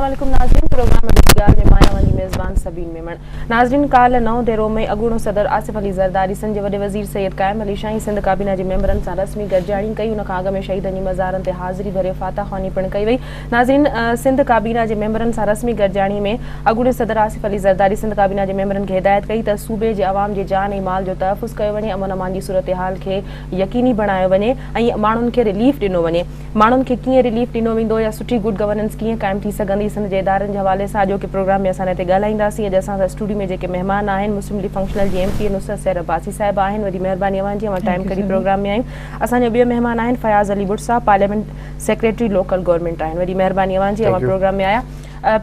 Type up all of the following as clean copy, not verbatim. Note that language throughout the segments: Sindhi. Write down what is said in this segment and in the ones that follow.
السلام عليڪم ناظرين پروگرام اڄ جي ڳالهه ۾ مان اوهان جي ميزبان سبين ميمڻ ناظرين ڪالهه نئون ديرو ۾ اڳوڻو صدر آصف علي زرداري سنڌ جي وڏي وزير سيد قائم علي شاهي سنڌ ڪابينا جي ميمبرن سان رسمي گڏجاڻي ڪئي ان کان اڳ ۾ شهيدن جي مزارن تي حاضري ڀري فاتحه خواني پڻ ڪئي وئي ناظرين سنڌ ڪابينا جي ميمبرن سان رسمي گڏجاڻي ۾ اڳوڻي صدر آصف علي زرداري سنڌ ڪابينا جي ميمبرن کي هدايت ڪئي ته صوبي جي عوام جي جان ۽ مال جو تحفظ ڪيو وڃي امن امان جي صورتحال کي يقيني بڻايو وڃي ۽ ماڻهن کي رليف ڏنو وڃي. ماڻهن کي ڪيئن رليف ڏنو ويندو يا سٺي گڊ گورننس ڪيئن قائم ٿي سگهندي سنڌ جي ادارن جي حوالي سان اڄوڪي پروگرام ۾ اسان هتي ڳالهائينداسين. اڄ اسان سان اسٽوڊيو ۾ جيڪي مهمان آهن مسلم ليگ فنڪشنل جي M P A Nusrat Sehar Abbasi صاحبه آهن وڏي مهرباني اوهان جي اوهان ٽائيم ڪڍي پروگرام ۾ آيون. اسان جا ٻيا مهمان آهن فياض علي ٻٽ صاحب پارليامينٽ سيڪريٽري لوڪل گورنمينٽ آهن وڏي مهرباني اوهان جي اوهان پروگرام ۾ آيا.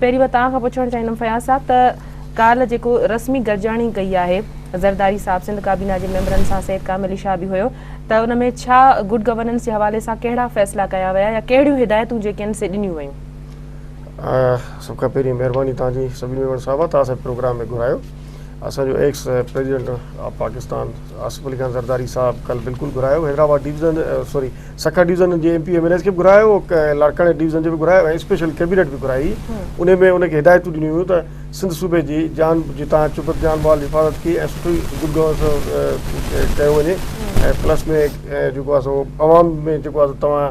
پهرين مان توهان کان پڇڻ چاهيندم فياض صاحب ته ڪالهه جيڪو رسمي گڏجاڻي ڪئي آهي زرداري صاحب سنڌ ڪابينا جي ميمبرن سان سيد قائم علي شاهه به هيو ته ان ۾ ڇا گڊ گورننس جي حوالي سان ڪهڙا فيصلا ڪيا ويا يا ڪهڙيون هدايتون جيڪي آهن سي ڏنيون ويون؟ سڀ کان پهرين مهرباني توهان جي سڀني ميمبر صاحب توهان اسان کي پروگرام ۾ گهرايو اسان جو ex president of Pakistan Asif Ali Khan Zardari صاحب ڪل بلڪل گهرايو Hyderabad division sorry Sukkur division جي M P M N As کي به گهرايو لاڙڪاڻي ڊويزن جي به گهرايو ۽ اسپيشل ڪيبينيٽ به گهرائي ان ۾ ان کي هدايتون ڏنيون ويون ته سنڌ صوبي جي جان جي تان چپت جان مال جي حفاظت ڪئي ۽ سٺي گڊ گورننس ڪيو وڃي ۽ پلس ۾ جيڪو آهي سو عوام ۾ جيڪو آهي سو توهان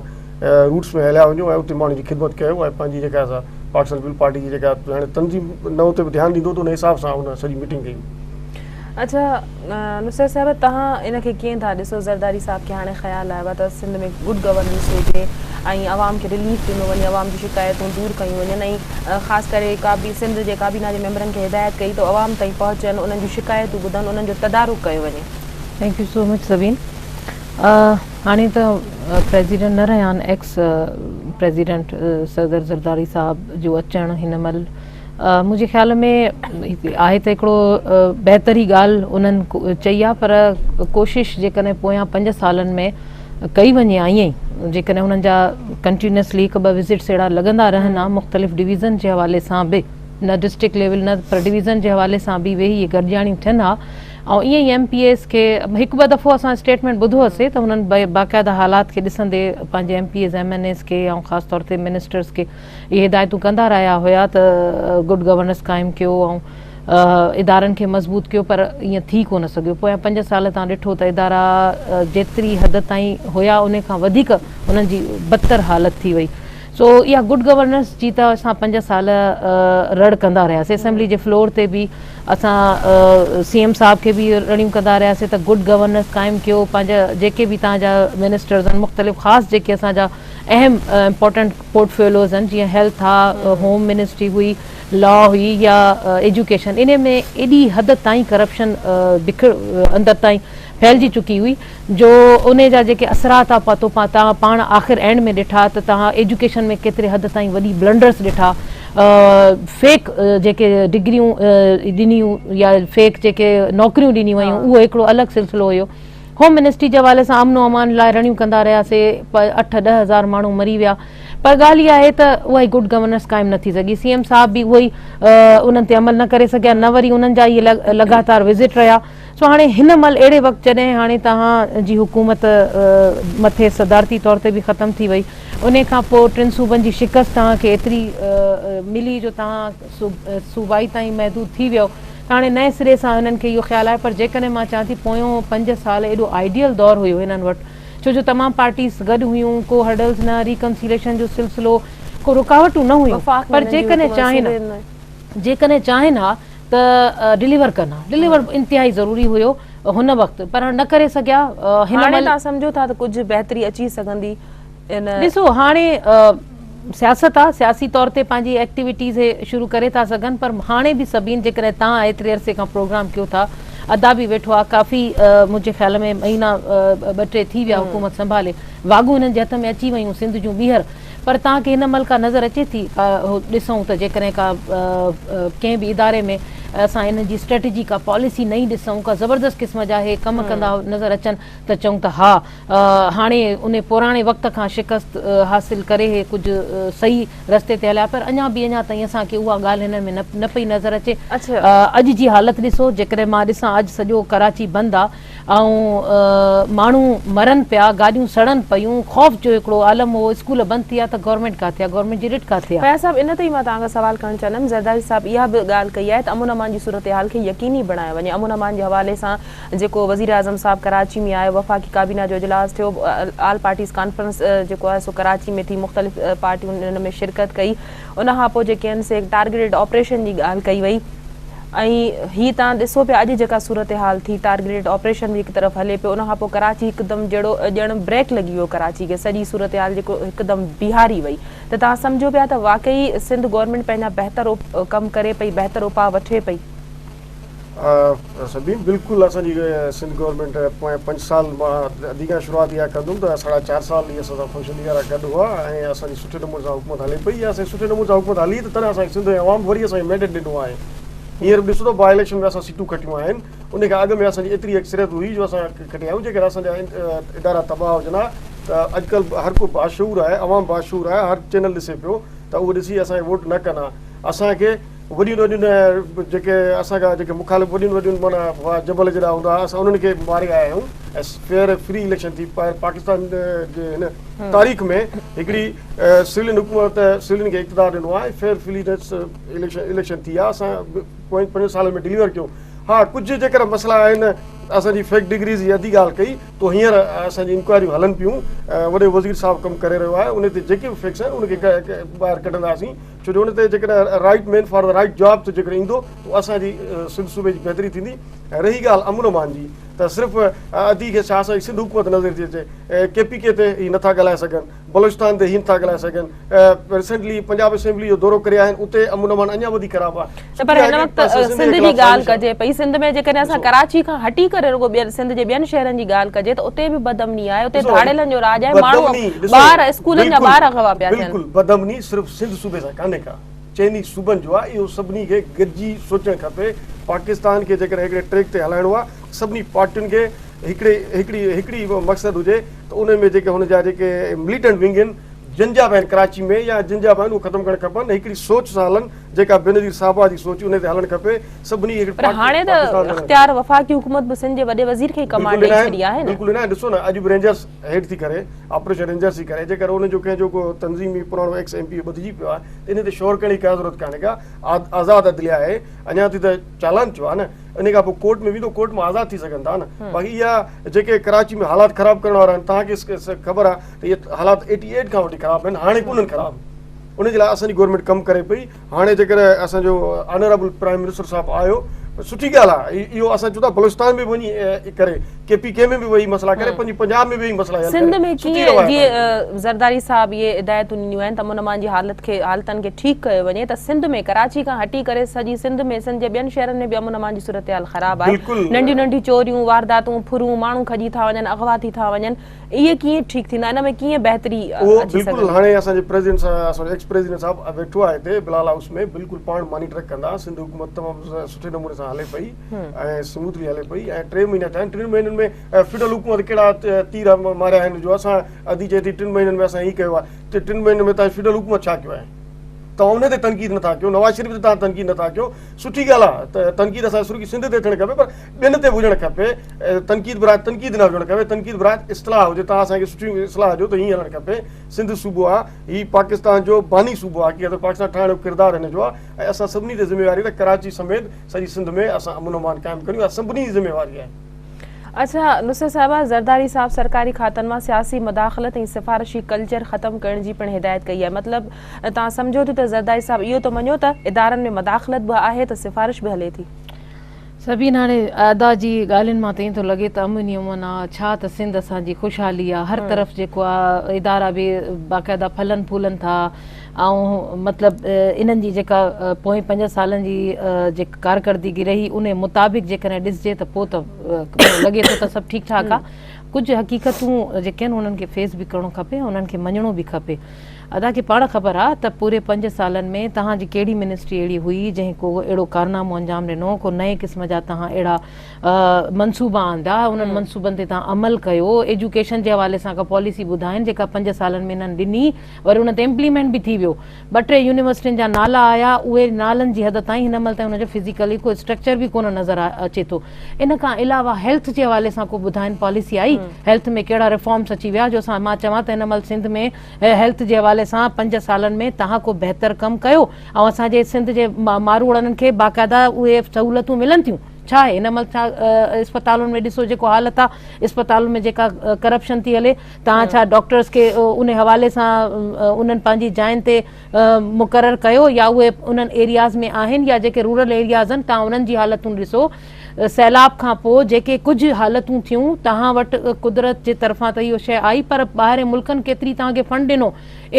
روٽس ۾ هليا وڃو ۽ اتي ماڻهن جي خدمت ڪيو ۽ پنهنجي جيڪا سا پاڪستان پيپلز پارٽي جي جيڪا هاڻي تنظيم نئون تي به ڌيان ڏيندو ته ان حساب سان ان سڄي ميٽنگ ڪئي. اڇا نصير صاحب توهان ان کي ڪيئن ٿا ڏسو زرداري صاحب کي هاڻي خيال آيو آهي ته سنڌ ۾ گڊ گورننس هجي ۽ عوام کي رليف ڏنو وڃي عوام جون شڪايتون دور ڪيون وڃن ۽ خاص ڪري ڪابي سنڌ جي ڪابينا جي ميمبرن کي هدايت ڪئي ته عوام تائين پهچن انهن جون شڪايتون ٻڌن انهن جو تدارڪ ڪيو وڃي. Thank you so much Sabeen هاڻي ته پريزيڊنٽ نه رهيا آهن ايڪس پريزيڊنٽ صدر زرداري صاحب جو اچڻ هن مهل منهنجي خيال ۾ آهي ته هڪڙو بهتر ئي ڳالهه انهن چئي آهي پر ڪوشش جيڪڏهن پويان پنج سالن ۾ ڪئي وڃي ها ائين ئي جيڪڏهن انهن جا ڪنٽينيوسلي هڪ ٻه وزٽس اهڙا لڳندا رهن ها مختلف ڊويزن جي حوالي سان به نه ڊسٽرڪٽ ليول نه پر ڊويزن جي حوالي سان به ويهي اهي گڏجاڻيون ٿين ها ۽ ائين ئي ايم پي ايز کي هڪ ٻه دفعو اسان اسٽيٽمينٽ ٻڌو هوسي ته انهن باقاعده حالات کي ڏسندي پنهنجي M P As M N As کي ۽ خاص طور تي منسٽرز کي اهي هدايتون ڪندا رهيا هيا ته گڊ گورننس قائم ڪيو ۽ ادارن کي مضبوط ڪيو پر ائين ٿي ڪونه سگهيو. پويان پنج سال تان ڏٺو ته ادارا جيتري حد تائين هيا انهي کان وڌيڪ انهن جي بدتر حالت ٿي وئي. سو اها گڊ گورننس جي ته اسان پنج سال رڙ ڪندا رهياسي اسيمبلي جي فلور تي به اسان سي ايم صاحب کي به رڙيون ڪندا رهياسي ته گڊ گورننس قائم ڪيو پنهنجا جيڪي به تان جا منسٽرز آهن مختلف خاص جيڪي اسان جا اهم امپورٽنٽ پورٽفوليوز آهن جيئن هيلٿ آ هوم منسٽري هئي لا هئي يا ايجوڪيشن انهي ۾ ايڏي حد تائين ڪرپشن بکر اندر تائين ڦهلجي چڪي هئي جو انهي جا جيڪي اثرات آ پتو تان پاڻ آخر اينڊ ۾ ڏٺا ته تان ايجوڪيشن ۾ ڪيتري حد تائين وڏي بلنڊرس ڏٺا فيڪ جيڪي ڊگريون ڏنيون يا فيڪ جيڪي نوڪريون ڏنيون ويون اهو هڪڙو الڳ سلسلو هيو هوم منسٽري جي حوالي سان امن و امان لاء رڙيون ڪندا رهياسي، اٺ ڏهه هزار ماڻهو مري ويا پر ڳالهه اها آهي ته اها ئي گڊ گورننس قائم نه ٿي سگهي، سي ايم صاحب به اهو ئي انهن تي عمل نه ڪري سگهيا نه وري انهن جا اهي لڳاتار وزٽ رهيا سو هاڻي هن مهل اهڙي وقت جڏهن هاڻي توهان جي حڪومت مٿي صدارتي طور تي به ختم ٿي وئي انهي کان پوء ٽن صوبن جي شڪست توهان کي ايتري ملي جو توهان صوبائي تائين محدود ٿي ويو ته هاڻي نئين سري سان هنن کي اهو خيال آهي پر جيڪڏهن مان چوان ٿي پويون پنج سال ايڏو آئيڊيل دور هيو هنن وٽ ڇو جو تمام پارٽيز گڏ هيون ڪو هرڊلز نه ريڪنسيليشن جو سلسلو ڪو رڪاوٽون نه هيون وفاق ۾ پر هنن جي جيڪڏهن حڪومت چاهين صوبي ۾ جيڪڏهن چاهين ها ته ڊليور ڪن ها ڊليور انتهائي ضروري هيو هن وقت پر نه ڪري سگهيا هن هاڻي مهل توهان سمجهو ٿا ته ڪجهه بهتري اچي سگهندي ان ڏسو هاڻي سياست آ سياسي طور تي پنهنجي ايڪٽيوٽيز هي شروع ڪري ٿا سگهن پر هاڻي به سڀين جيڪڏهن تان ايتري عرصي کان پروگرام ڪيو ٿا ادا به ويٺو آ ڪافي منهنجي خيال ۾ مهينا ٻه ٽي ٿي ويا حڪومت سنڀالي واڳون هنن جي هٿ ۾ اچي ويون سنڌ جون ٻيهر پر تان کي هن مهل ڪا نظر اچي ٿي ڪا ڏسون ته جيڪڏهن ڪا ڪنهن به اداري ۾ اسان انهن جي اسٽريٽجي ڪا پاليسي نئين ڏسون ڪا زبردست قسم جا اهي ڪم ڪندا نظر اچن ته چئون ته ها هاڻي ان پراڻي وقت کان شڪست حاصل ڪري هي ڪجهه صحيح رستي تي هليا پر اڃا به اڃا تائين اسان کي اها ڳالهه هنن ۾ نه پئي نظر اچي. اڄ جي حالت ڏسو جيڪڏهن مان ڏسان اڄ سڄو ڪراچي بند آ ۽ ماڻهو مرن پيا گاڏيون سڙن پيون خوف جو هڪڙو عالم هو اسڪول بند ٿي ويا ته گورنمينٽ ڪاٿي آ گورنمينٽ جي رٽ ڪاٿي آ. فياض صاحب ان تي ئي مان توهان کان سوال ڪرڻ چاهيندم زرداري صاحب اها به ڳالهه ڪئي آهي ته امن امان جي صورتحال کي يقيني بڻايو وڃي امن امان جي حوالي سان جيڪو وزيراعظم صاحب ڪراچي ۾ آيو وفاقي ڪابينا جو اجلاس ٿيو آل پارٽيز ڪانفرنس جيڪو آهي سو ڪراچي ۾ ٿي مختلف پارٽيون ان ۾ شرڪت ڪئي ان کان پوء جيڪي آهن سي ٽارگيٽيڊ آپريشن جي ڳالهه ڪئي وئي ۽ هي تان ڏسو پيا اڄ جيڪا صورتحال ٿي ٽارگيٽيڊ آپريشن به هڪ طرف هلي پيو ان کان پوء ڪراچي هڪدم جهڙو ڄڻ بريڪ لڳي ويو ڪراچي کي سڄي صورتحال جيڪو هڪدم بيهاري وئي ته تان سمجهو پيا ته واقعي سنڌ گورنمينٽ پنهنجا بهتر ڪم ڪري پئي بهتر اپاء وٺي پئي. سبين بلڪل اسان جي سنڌ گورنمينٽ پوئين پنج سال مان ادي کان شروعات اها ڪندم ته ساڍا چار سال ئي اسان سان فنڪشنري وارا گڏ هئا ۽ اسان جي سٺي نموني سان حڪومت هلي پئي اسان جي سٺي نموني سان حڪومت هلي ته تڏهن اسان جي سنڌ ۽ عوام وري اسان کي مينڊيٽ ڏنو آهي هينئر به ڏسو ته باء اليڪشن ۾ اسان سيٽون کٽيون آهن ان کان اڳ ۾ اسان جي ايتري اڪثريت هئي جو اسان کٽي آيون جيڪڏهن اسان جا ادارا تباهه هجن ها ته اڄڪلهه هر ڪو باشعور آهي عوام باشعور آهي هر چينل ڏسي پيو ته اهو ڏسي اسان کي ووٽ نه ڪن ها اسان کي وڏيون وڏيون جيڪي اسان کان جيڪي مخالف وڏيون وڏيون معنيٰ هئا جبل جيڏا هوندا هئا اسان انهن کي ماري آيا آهيون ۽ فيئر ۽ فري اليڪشن ٿي پاڪستان جي هن تاريخ ۾ هڪڙي سولين حڪومت سولين کي اقتدار ڏنو آهي فيئر فري اليڪشن اليڪشن ٿي آهي اسان پوئين پنجن سالن ۾ ڊليور ڪيو ها ڪجهه جيڪر مسئلا آهن اسان جي فيڪ ڊگريز جي اڌي ڳالهه ڪئي تو هينئر اسان جي انڪوائريون هلن پيون وڏي وزير صاحب ڪم ڪري رهيو آهي ان تي جيڪي به فيڪس آهن ان کي ٻاهر ڪڍنداسين ڇو جو ان تي جيڪڏهن right man for the right job تي جيڪڏهن ايندو ته اسان جي سنڌ صوبي جي بهتري ٿيندي ۽ رهي ڳالهه امن امان جي ته صرف ادي کي ڇا اسان جي سنڌ حڪومت نظر ٿي اچي ڪي پي ڪي تي هي نٿا ڳالهائي سگهن بلوچستان تي هي نٿا ڳالهائي سگهن ريسنٽلي پنجاب اسيمبلي جو دورو ڪري آيا آهن اتي امن امان اڃا وڌيڪ خراب آهي نه پر هن وقت سنڌ جي ڳالهه ڪجي پئي سنڌ ۾ جيڪڏهن اسان ڪراچي کان هٽي ڪري رڳو ٻين سنڌ جي ٻين شهرن جي ڳالهه ڪجي ته اتي به بدامني آهي اتي ڌاڙيلن جو راڄ آهي ماڻهو ٻار اسڪولن جا ٻار اغوا پيا ٿين. بلڪل بدامني صرف سنڌ صوبي سان ڪانهي ڪا چئني صوبن جو آهي اهو سڀني کي گڏجي سوچڻ کپي پاڪستان کي جيڪڏهن هڪڙي ٽريڪ تي هلائڻو آهي سڀني پارٽين کي هڪڙي هڪڙي هڪڙي مقصد هجي ته ان ۾ جيڪي هن جا جيڪي مليٽنٽ ونگ آهن جن جا به آهن ڪراچي ۾ يا جن جا به آهن اهي ختم ڪرڻ کپن هڪڙي سوچ سان هلن جيڪا بينظير صاحبه جي سوچ ان تي هلڻ کپي سڀني کي پر هاڻي ته اختيار وفاقي حڪومت به سنڌ جي وڏي وزير کي ئي ڪمانڊ ڏئي ڇڏي آهي نه. بلڪل نه ڏسو نه اڄ به رينجرس هيڊ ٿي ڪري آپريشن رينجرس ٿي ڪري جيڪر ان جو ڪنهن جو ڪو تنظيمي پراڻو ايڪس ايم پي ٻڌجي پيو آهي ته ان تي شور ڪرڻ جي ڪا ضرورت ڪانهي ڪا آزاد عدليه آهي اڃا تائين ته چالان ٿيو آهي نه ان کان پوء ڪورٽ ۾ ويندو ڪورٽ مان آزاد ٿي سگهن ٿا نه باقي اها جيڪي ڪراچي ۾ حالات خراب ڪرڻ وارا آهن توهان کي خبر آهي ته اهي حالات ايٽي ايٽ کان وٺي خراب آهن هاڻي ڪونهن خراب ان جي لاء اسان جي گورنمينٽ ڪم ڪري پئي هاڻي جيڪڏهن اسان جو آنريبل پرائم منسٽر صاحب آيو سٺي ڳالهه آهي اهو اسان چون ٿا بلوچستان ۾ به وڃي ڪري ڪي پي ڪي ۾ به ويهي مسئلا ڪري پنهنجي پنجاب ۾ به ويهي مسئلا حل سنڌ ۾ ڪيئن جيئن زرداري صاحب اهي هدايتون ڏنيون آهن ته امن امان جي حالت کي حالتن کي ٺيڪ ڪيو وڃي ته سنڌ ۾ ڪراچي کان هٽي ڪري سڄي سنڌ ۾ سنڌ جي ٻين شهرن ۾ به امن امان جي صورتحال خراب آهي ننڍيون ننڍيون چوريون وارداتون ڦرون ماڻهو کڄي ٿا وڃن اغوا ٿي ٿا وڃن اهي ڪيئن ٺيڪ ٿيندا ان ۾ ڪيئن بهتري اهو اچي بلڪل سگهندي؟ هاڻي اسان جي پريزيڊنٽ صاحب اسان جو ايڪس پريزيڊنٽ صاحب ويٺو آهي هتي بلال هائوس ۾ بلڪل پاڻ مانيٽر ڪندا سنڌ حڪومت تمام سٺي نموني سان هلي پئي ۽ سموٿلي هلي پئي ۽ ٽي مهينا ٿيا آهن ٽن مهينن ۾ فيڊرل حڪومت ڪهڙا تير ماريا آهن جو اسان ادي چئي ٿي ٽن مهينن ۾ اسان هي ڪيو آهي ته ٽن مهينن ۾ تان فيڊرل حڪومت ڇا ڪيو آهي توهان ان تي تنقيد نٿا ڪيو نواز شريف تي توهان تنقيد نٿا ڪيو سٺي ڳالهه آهي ته تنقيد اسان جي سنڌ تي ٿيڻ کپي پر ٻين تي به هجڻ کپي تنقيد براء تنقيد نه هجڻ کپي تنقيد براء اصلاح هجي توهان اسان کي سٺي اصلاح ڏيو ته هيئن هلڻ کپي سنڌ صوبو آهي هي پاڪستان جو باني صوبو آهي حقيقت ۾ پاڪستان ٺاهڻ جو ڪردار هن جو آهي ۽ اسان سڀني تي ذميواري ته ڪراچي سميت سڄي سنڌ ۾ اسان امن امان قائم ڪريون اها سڀني جي ذميواري آهي. اڇا نصرت صاحبه زرداري صاحب سرڪاري کاتن مان سياسي مداخلت ۽ سفارشي ڪلچر ختم ڪرڻ جي پڻ هدايت ڪئي آهي مطلب توهان سمجهو ٿيون ته زرداري صاحب اهو ته مڃيو ته ادارن ۾ مداخلت به آهي ته سفارش به هلي ٿي. سبين هاڻي ادا جي ڳالهين مان ته ائين ٿو لڳي ته امن ئي امن آ ڇا ته سنڌ اسان جي خوشحالي آ هر طرف جيڪو آ ادارا به باقاعده ڦلن ڦولن ٿا ۽ مطلب انهن جي جيڪا پوئين پنج سالن جي جيڪا ڪارڪردگي رهي ان مطابق جيڪڏهن ڏسجي ته پوء ته لڳي ٿو ته سڀ ٺيڪ ٺاڪ آ ڪجهه حقيقتون جيڪي آهن انهن کي فيس به ڪرڻو کپي ۽ انهن کي مڃڻو به کپي. ادا کي پاڻ خبر آ ته پوري 5 سالن ۾ توهان جي ڪهڙي منسٽري اهڙي هئي جنهن ڪو اهڙو ڪارنامو انجام ڏنو، ڪو نئين قسم جا توهان اهڙا منصوبا آندا، انهن منصوبن تي توهان عمل ڪيو، ايجوڪيشن جي حوالي سان ڪا پاليسي ٻڌائين جيڪا 5 سالن ۾ انهن ڏني وري ان تي امپليمينٽ به ٿي ويو. ٻه ٽي يونيورسٽين جا نالا آيا اهي نالن جي حد تائين هن مهل تائين ان جو فزيڪلي ڪو اسٽرڪچر به ڪونه نظر اچي ٿو. ان کان علاوه هيلٿ جي حوالي سان ڪو ٻڌائين پاليسي آئي هيلٿ ۾ ڪهڙا ريفارمس اچي ويا جو اسان مان چوان ته هن مهل سنڌ ۾ هيلٿ جي حوالي سان 5 سالن ۾ توهان ڪو بهتر ڪم ڪيو ۽ اسان جي سنڌ جي ماروئڙن کي باقاعده اهي سهولتون ملن ٿيون ڇا آهي هن مهل ڇا اسپتالن ۾ ڏسو جيڪو حالت آهي اسپتالن ۾ جيڪا ڪرپشن ٿي هلي توهان ڇا ڊاڪٽرز کي ان حوالي سان انهن پنهنجي جاين تي مقرر ڪيو يا اهي انهن ايرياز ۾ آهن يا جيڪي رورل ايرياز آهن توهان انهن جي حالتون ڏسو سيلاب کان پوء جيڪي ڪجهه حالتون ٿيون توهان وٽ قدرت جي طرفان ته اهو شيء آئي پر ٻاهرين ملڪن ڪيتري توهان کي فنڊ ڏنو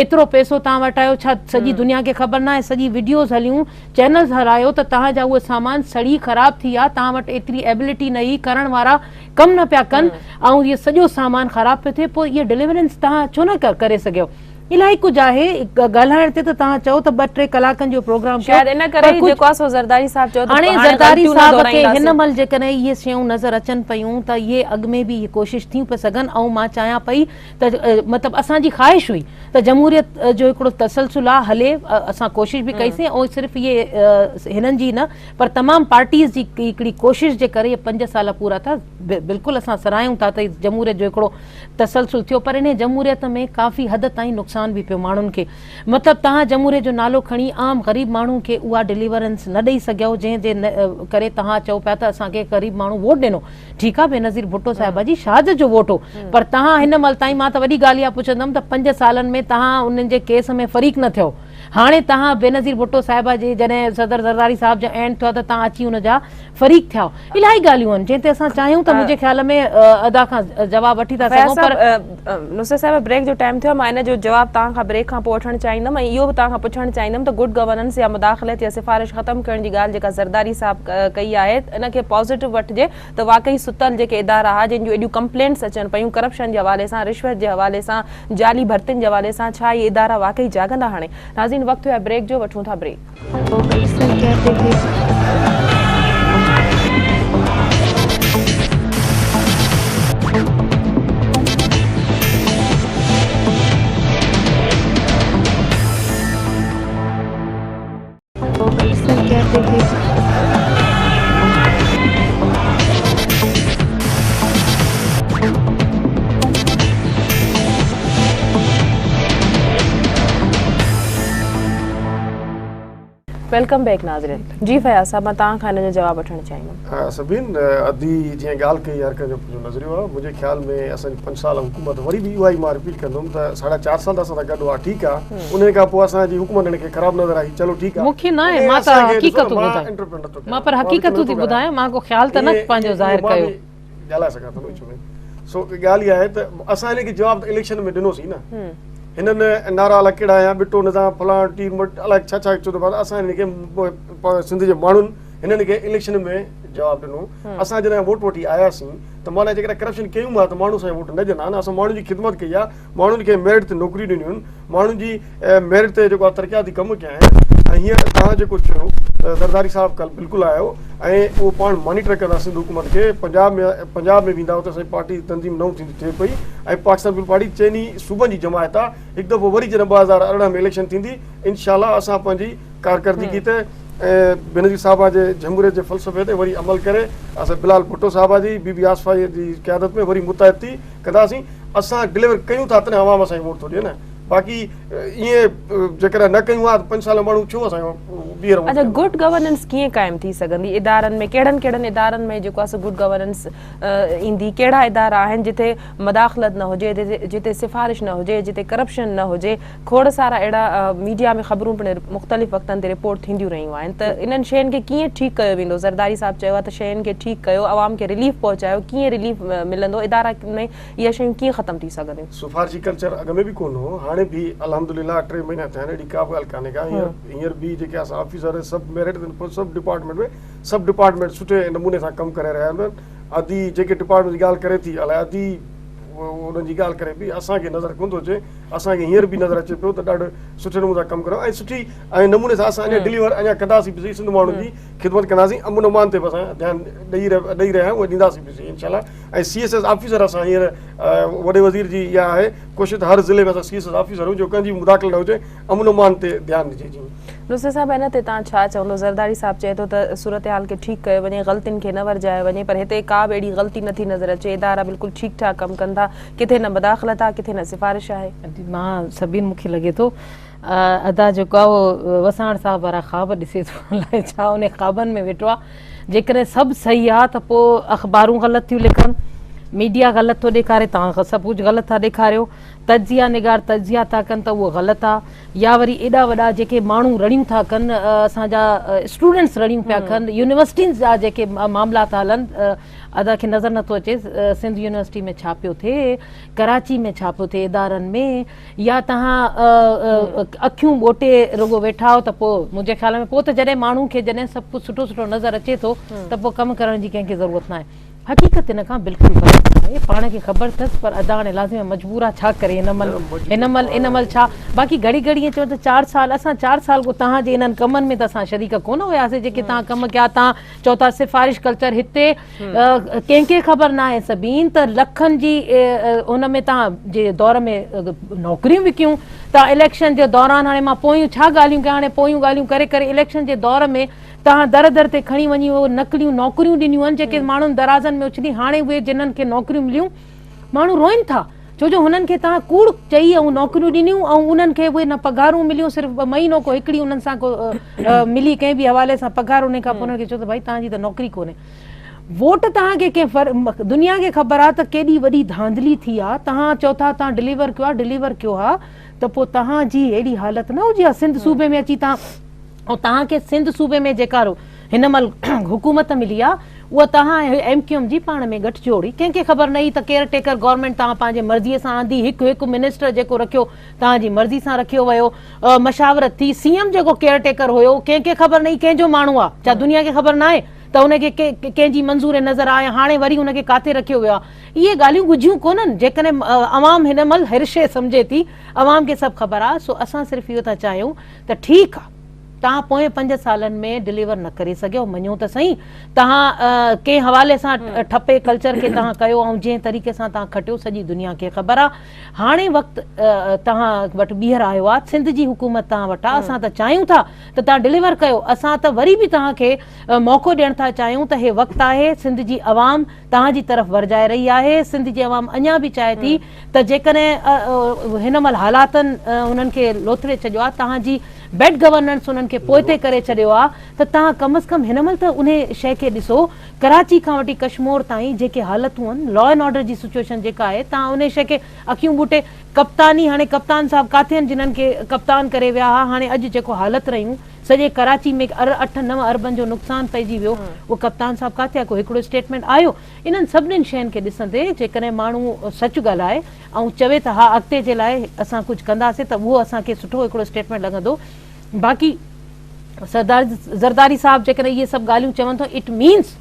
ايترو پئسو توهان وٽ آيو ڇا سڄي دنيا کي خبر ناهي سڄي وڊيوز هليون چينلز هلايو ته توهان جا اهي سامان سڙي خراب ٿي ويا توهان وٽ ايتري ايبلٽي نه هئي ڪرڻ وارا ڪم نه پيا ڪن ۽ اهو سڄو سامان خراب پيو ٿئي پوء اهي ڊليورنس توهان ڇو نه ڪري سگهيو الاهي ڪجهه آهي ڳالهائڻ تي ته توهان چئو ته 2 3 ڪلاڪن جو پروگرام ڪيو شايد ان ڪري ئي جيڪو آهي سو زرداري صاحب چيو ته هاڻي زرداري صاحب کي هن مهل جيڪڏهن اهي شيون نظر اچن پيون ته اهي اڳ ۾ به اهي ڪوشش ٿيون پئي سگهن ۽ مان چاهيان پئي ته مطلب اسان جي خواهش هئي ته جمهوريت جو هڪڙو تسلسل آهي هلي اسان ڪوشش به ڪئي سين ۽ صرف اهي هنن جي نه پر تمام پارٽيز جي هڪڙي ڪوشش جي ڪري اهي 5 سال پورا ٿيا بلڪل اسان سراهيون ٿا ته جمهوريت جو هڪڙو تسلسل ٿيو پر انهي جمهوريت ۾ ڪافي حد تائين نقصان به پيو ماڻهن کي مطلب توهان جمهوريت جو نالو کڻي عام غريب ماڻهو کي اها ڊليورنس نه ڏئي سگهيو جنهن جي ڪري توهان چئو پيا ته اسان کي غريب ماڻهو ووٽ ڏنو ٺيڪ آهي بينظير ڀٽو صاحبه جي شهادت جو ووٽ هو پر توهان هن مهل تائين مان ته وڏي ڳالهه اها پڇندم ته 5 سالن ۾ توهان انهن جي ڪيس ۾ فريق نه ٿيو هاڻي توهان بينظير ڀٽو صاحبه جي جڏهن صدر زرداري صاحب جا اينڊ ٿيو ته توهان اچي ان جا فريق ٿيا. الاهي ڳالهيون آهن جنهن تي اسان چاهيون ته منهنجي خيال ۾ ادا کان جواب وٺي ٿا فياض سگهون پر. صاحب نصرت صاحب بريڪ جو ٽائيم ٿيو آهي مان ان جو جواب توهان کان بريڪ کان پوء وٺڻ چاهيندم ۽ اهو به توهان کان پڇڻ چاهيندم ته گڊ گورننس يا مداخلت يا سفارش ختم ڪرڻ جي ڳالهه جيڪا زرداري صاحب ڪئي آهي ان کي پازيٽو وٺجي ته واقعي ستل جيڪي ادارا ها جن جون ايڏيون ڪمپلينٽس اچن پيون ڪرپشن جي حوالي سان رشوت جي حوالي سان جعلي ڀرتين جي حوالي سان ڇا اهي ادارا واقعي جاڳندا هاڻي ناظرين وقت ٿيو آهي بريڪ جو وٺون ٿا بريڪ. Welcome back ناظرين جي فياض صاحب مان توهان کان ان جو جواب وٺڻ چاهيندم. سبين ادي جيئن ڳالهه ڪئي هر ڪنهن جو پنهنجو نظريو آهي منهنجي خيال ۾ اسان جي 5 سال حڪومت وري به اها ئي مان رپيٽ ڪندم ته ساڍا چار سال ته اسان سان گڏ هئا ٺيڪ آهي انهي کان پوء اسان جي حڪومت هن کي خراب نظر آئي چلو ٺيڪ آهي مون کي نه آهي مان ته حقيقتون ٻڌايان مان پر حقيقتون ٿي ٻڌايان مان ڪو خيال ته نه پنهنجو ظاهر ڪيو. ڳالهائي سگهان ٿو نه وچ ۾ سو ڳالهه اها آهي ته اسان هن کي جواب ته اليڪشن ۾ ڏنوسين نه هنن نعرا الائي ڪهڙا هنيا ٻٽو نظام فلاڻو ٽير مٽ الائي ڇا ڇا چيو ته اسان هن کي سنڌ جي ماڻهن هنن کي اليڪشن ۾ جواب ڏنو اسان جڏهن ووٽ وٺي آياسين ته معنيٰ جيڪڏهن ڪرپشن ڪيون ها ته ماڻهو اسان کي ووٽ نه ڏين ها نه اسان ماڻهن جي خدمت ڪئي آهي ماڻهن کي ميرٽ تي نوڪريون ڏنيون آهن ماڻهن جي ميرٽ تي جيڪو آهي ترقياتي ڪم ڪيا آهن ۽ هينئر توهان جيڪو چيو ته زرداري صاحب ڪل بلڪل آيو ۽ اهو پاڻ مانيٽر ڪندا سنڌ حڪومت کي پنجاب ۾ پنجاب ۾ ويندا اتي اسان جي پارٽي تنظيم نئون ٿيندي ٿئي پئي ۽ پاڪستان پيپلز پارٽي چئني صوبن جي جماعت آهي هڪ دفعو وري جڏهن 2018 ۾ اليڪشن ٿيندي انشاء الله اسان پنهنجي ڪارڪردگي تي ۽ بينظير صاحبه جي جمهوريت جي فلسفي تي وري عمل ڪري اسان بلال ڀٽو صاحبه جي بي بي آصفه جي قيادت ۾ وري متحد ٿي ڪنداسين اسان ڊليور ڪيون ٿا تڏهن عوام اسان کي ووٽ ٿو ڏئي نه باقي ائين جيڪڏهن نه ڪيون ها ته 5 سال ماڻهو ڇو اسان کي ٻيهر ووٽ اڇا گڊ گورننس ڪيئن قائم ٿي سگهندي ادارن ۾ ڪهڙن ڪهڙن ادارن ۾ جيڪو آهي سو گڊ گورننس ايندي ڪهڙا ادارا آهن جتي مداخلت نه هجي جتي سفارش نه هجي جتي ڪرپشن نه هجي کوڙ سارا اهڙا ميڊيا ۾ خبرون پڻ مختلف وقتن تي رپورٽ ٿينديون رهيون آهن ته انهن شين کي ڪيئن ٺيڪ ڪيو ويندو زرداري صاحب چيو آهي ته شين کي ٺيڪ ڪيو عوام کي رليف پهچايو ڪيئن رليف ملندو ادارا ۾ اهي شيون ڪيئن ختم ٿي سگهنديون. سفارشي ڪلچر اڳ ۾ به ڪونه هو هاڻي به الحمدلله 3 مهينا ٿيا آهن اهڙي ڪا به ڳالهه ڪانهي ڪا هينئر به جيڪي اسان آفيسر سڀ ميرٽ تي سڀ ڊپارٽمينٽ ۾ سڀ ڊپارٽمينٽ سٺي نموني سان ڪم ڪري رهيا آهن ادي جيڪي ڊپارٽمينٽ جي ڳالهه ڪري ٿي الائي ادي انهن جي ڳالهه ڪري پئي اسان کي نظر ڪونه ٿو اچي اسان کي هينئر به نظر اچي پيو ته ڏاڍو سٺي نموني سان ڪم ڪريو ۽ سٺي ۽ نموني سان اسان اڃا ڊليور اڃا ڪنداسين به سهي سنڌ ماڻهن جي خدمت ڪنداسين امن امان تي به اسان ڌيان ڏئي ڏئي رهيا آهيون ۽ ڏينداسين به سهي انشاء الله ۽ سي ايس ايس آفيسر اسان هينئر وڏي وزير جي اها آهي ڪوشش ته هر ضلعي ۾ اسان سي ايس ايس آفيسر هجون جو ڪنهن جي به مداخلت نه هجي امن امان تي ڌيان ڏجي جي. نصرت صاحب ان تي توهان ڇا چوندو زرداري صاحب چئي ٿو ته صورتحال کي ٺيڪ ڪيو وڃي غلطين کي نه ورجايو وڃي پر هتي ڪا به اهڙي غلطي نٿي نظر اچي ادارا بلڪل ٺيڪ ٺاڪ ڪم ڪن ٿا ڪٿي نه مداخلت آهي ڪٿي نه سفارش آهي. مان سڀين مون کي لڳي ٿو ادا جيڪو آهي اهو وساڻ صاحب وارا خواب ڏسي ٿو الائي ڇا انهي خوابن ۾ ويٺو آهي جيڪڏهن سڀ صحيح آهي ته پوء اخبارون غلط ٿيون لکن ميڊيا غلط ٿو ڏيکاري توهان سڀ ڪجهه غلط ٿا ڏيکاريو تجزيه نگار تجزيا ٿا ڪن ته اهو غلط آهي يا وري ايڏا وڏا جيڪي ماڻهو رڙيون ٿا ڪن اسان جا اسٽوڊنٽس رڙيون پيا ڪن يونيورسٽين جا جيڪي معاملا ٿا هلن ادا کي نظر نٿو اچي سنڌ يونيورسٽي ۾ ڇا پيو ٿئي ڪراچي ۾ ڇا پيو ٿئي ادارن ۾ يا توهان اکيون ٻوٽي رڳو ويٺا آهيو ته پوء منهنجي خيال ۾ پوء ته جڏهن ماڻهو کي جڏهن سڀ ڪجهه سٺو سٺو نظر اچي ٿو ته پوء ڪم ڪرڻ جي ڪنهن کي ضرورت ناهي. حقيقت ان کان بلڪل برعڪس آهي. پاڻ کي خبر اٿس پر ادا هاڻي لازمي آهي مجبور آهي ڇا ڪري هن مهل هن مهل ان مهل ڇا باقي گهڙي گهڙي ائين چون ته چار سال اسان چار سال ڪو توهان جي انهن ڪمن ۾ ته اسان شريڪ ڪونه هياسي جيڪي توهان ڪم ڪيا توهان چئو ٿا سفارش ڪلچر هتي ڪنهن کي خبر ناهي سبين ته لکن جي ان ۾ توهان جي دور ۾ نوڪريون وڪيون توهان اليڪشن جي دوران هاڻي مان پويون ڇا ڳالهيون ڪيان هاڻي پويون ڳالهيون ڪري ڪري اليڪشن جي دور ۾ توهان در در تي کڻي وڃي اهي نقليون نوڪريون ڏنيون آهن جيڪي ماڻهن درازن ۾ اڇلي هاڻي اهي جنن کي نوڪريون مليون ماڻهو روئن ٿا ڇو جو هنن کي توهان ڪوڙ چئي ۽ نوڪريون ڏنيون ۽ انهن کي اهي نه پگهارون مليون صرف مهينو ڪو هڪڙي انهن سان ڪو ملي ڪنهن به حوالي سان پگهار انهي کان پوء انهن کي چيو ته ڀائي توهان جي ته نوڪري ڪونهي ووٽ توهان کي ڪنهن دنيا کي خبر آ ته ڪيڏي وڏي ڌانڌلي ٿي آ توهان چئو ٿا توهان ڊليور ڪيو آ ڊليور ڪيو ها ته پوء توهان جي اهڙي حالت نه هجي ها سنڌ صوبي ۾ اچي توهان ۽ توهان کي سنڌ صوبي ۾ جيڪا هن مهل حڪومت ملي آ اها توهان ۽ ايم ڪيو ايم جي پاڻ ۾ ڳٺ جوڙ هئي ڪنهن کي خبر نه هئي ته ڪيئر ٽيڪر گورنمينٽ توهان پنهنجي مرضي سان آندي هڪ هڪ منسٽر جيڪو رکيو توهان جي مرضي سان رکيو ويو مشاورت ٿي سي ايم جيڪو ڪيئر ٽيڪر هيو ڪنهن کي خبر نه هئي ڪنهن جو ماڻهو آ ڇا دنيا کي خبر ناهي ته ان کي ڪنهن جي منظور نظر آ ۽ هاڻي وري ان کي ڪاٿي رکيو ويو آ اهي ڳالهيون ڳجهيون ڪونهن جيڪڏهن عوام هن مهل هر شيء سمجهي ٿي عوام کي سڀ خبر آ سو اسان صرف اهو ٿا چاهيون ته ٺيڪ آ توهان پوئين 5 سالن ۾ ڊليور نه ڪري سگهيو مڃو ته سهي توهان ڪنهن حوالي سان ٺپي ڪلچر کي توهان ڪيو ۽ جنهن طريقي سان توهان کٽيو سڄي دنيا کي خبر آ هاڻي وقت توهان وٽ ٻيهر آيو آ سنڌ جي حڪومت توهان وٽ آ اسان ته چاهيون ٿا ته توهان ڊليور ڪيو اسان ته وري به توهان کي موقعو ڏيڻ ٿا چاهيون ته هي وقت آهي سنڌ جي عوام توهان جي طرف ورجائي رهي آهي سنڌ جي عوام اڃا به چاهي ٿي ته جيڪڏهن هن مهل حالاتن انهن کي لوٿڙي ڇڏيو آهي توهان جي بيڊ گورننس انهن کي پوئتي ڪري ڇڏيو آهي ته توهان ڪم از ڪم هن مهل ته انهي شيء کي ڏسو ڪراچي کان وٺي ڪشمور تائين جيڪي حالتون آهن لا اينڊ آرڊر جي سچوئيشن جيڪا آهي توهان انهي شيء کي اکيون ٻوٽي ڪپتاني هاڻي ڪپتان صاحب ڪاٿي آهن جنهن کي ڪپتان ڪري ويا ها هاڻي اڄ جيڪو حالت رهيون سڄي ڪراچي ۾ اٺ نو اربن جو نقصان پئجي ويو اهو ڪپتان صاحب ڪاٿي آهي ڪو هڪڙو اسٽيٽمينٽ آيو انهن سڀنين شين کي ڏسندي جيڪڏهن ماڻهو سچ ڳالهائي ۽ چوي ته ها اڳتي جي لاء اسان ڪجهه ڪنداسين ته اهو اسان کي سٺو هڪڙو اسٽيٽمينٽ لڳندو باقي سردار زرداري صاحب جيڪڏهن اهي سڀ ڳالهيون چون ٿو it means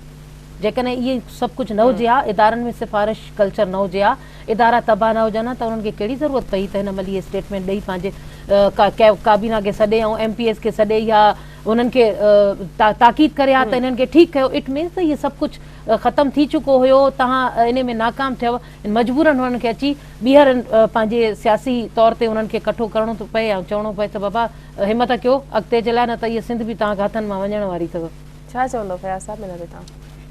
جيڪڏهن اهي سڀ ڪجهه نه هجي ها ادارن ۾ سفارش ڪلچر نه هجي ها ادارا تباهه نه هجن ها ته انهن کي ڪهڙي ضرورت پئي ته هن مهل اهي اسٽيٽمينٽ ڏئي پنهنجي ڪابينا کي سڏي ۽ ايم پي ايز کي سڏي يا انهن کي تاڪيد ڪري ها ته انهن کي ٺيڪ ڪيو it means ته اهي سڀ ڪجهه ختم ٿي چڪو هيو توهان انهي ۾ ناڪام ٿيو مجبورن انهن کي اچي ٻيهر پنهنجي سياسي طور تي انهن کي ڪٺو ڪرڻو ٿو پئي ۽ چوڻو پئي ته بابا همت ڪيو اڳتي جي لاء نه ته اهي سنڌ به توهان کي هٿن مان وڃڻ واري اٿو. ڇا چوندو فياض صاحب ان تي توهان؟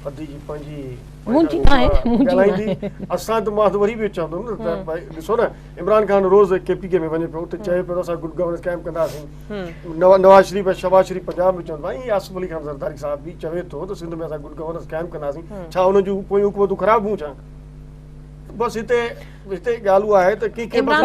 ادي جي پنهنجي منهنجي ناهي منهنجي ڳالهائيندي اسان ته مان ته وري به چوندم نه ته ڀائي ڏسو نه عمران خان روز ڪي پي ڪي ۾ وڃي پيو اتي چئي پيو ته اسان گڊ گورننس قائم ڪنداسين نواز شريف ۽ شهباز شريف پنجاب ۾ چون ٿا ائين آصف علي خان زرداري صاحب به چوي ٿو ته سنڌ ۾ اسان گڊ گورننس قائم ڪنداسين ڇا انهن جون پويون حڪومتون خراب هيون ڇا بس هتي هتي ڳالهه اها آهي ته ڪنهن کي بس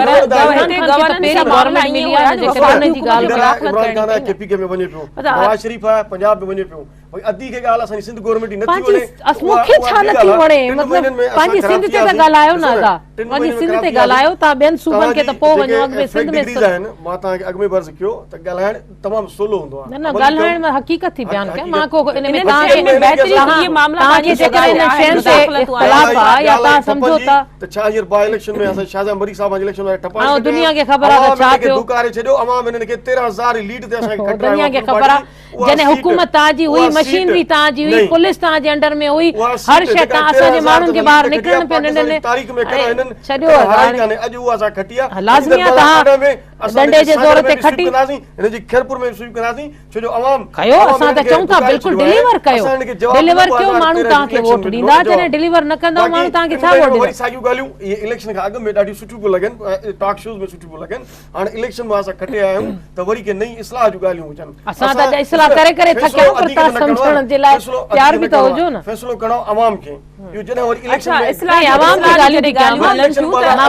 عمران خان آهي ڪي پي ڪي ۾ وڃي پيو نواز شريف آهي پنجاب ۾ وڃي پيو ڀئي ادي کي ڳالهه اسان جي سنڌ گورنمينٽ ئي نٿي وڻي مون کي ڇا نٿي وڻي مطلب پنهنجي سنڌ تي ته ڳالهايو نه ادا پنهنجي سنڌ تي ڳالهايو توهان ٻين صوبن کي ته پوء وڃو اڳ ۾ سنڌ ۾ آهن مان توهان کي اڳ ۾ به عرض ڪيو ته ڳالهائڻ تمام سولو هوندو آهي نه نه ڳالهائڻ مان حقيقت ٿي بيان ڪيان مان ڪو ان ۾ توهان کي بهترين اهي معاملا توهان کي جيڪڏهن انهن شين تي اختلاف آهي يا توهان سمجهو ٿا. ته ڇا هينئر باء اليڪشن ۾ اسان شاهجهان مري صاحب جي اليڪشن ۾ ٺپائي ڇڏيو دنيا کي خبر آ ته ڇا ٿيو ڌڪاري ڇڏيو عوام هنن کي 13000 جي ليڊ تي اسان کي کٽرايو دنيا کي خبر آ جڏهن حڪومت توهان جي هئي مشينري توهان جي هئي پوليس توهان جي انڊر ۾ هئي هر شيء توهان اسان جي ماڻهن کي ٻاهر نڪرڻ پيو نه ڏني تاريخ ۾ ڪڏهن هنن ڇڏيو هارائي ڪانهي اڄ اها اسان کٽي آ لازمي آ توهان ڏنڊي جي زور تي کٽي هن جي خيرپور ۾ سوئپ ڪنداسين ڇو جو عوام ڪيو اسان ته چئون ٿا بلڪل ڊليور ڪيو ڊليور ڪيو ماڻهو توهان کي ووٽ ڏيندا جڏهن ڊليور نه ڪندؤ ماڻهو توهان کي ڇا ووٽ ڏيندا وري ساڳيون ڳالهيون اهي اليڪشن کان اڳ ۾ ڏاڍيون سٺيون پيون لڳن ٽاڪ شوز ۾ سٺيون پيون لڳن هاڻي اليڪشن مان اسان کٽي آيا آهيون ته وري ڪي نئين اصلاح جون ڳالهيون هجن اسان ته اصلاح ڪري ڪري ٿڪيا آهيون پر توهان سمجهڻ جي لاء تيار به ته هجو نه فيصلو ڪرڻو عوام کي اهو جڏهن وري اليڪشن ۾ اصلاح عوام جي ڳالهيون ٿي ڪيان مان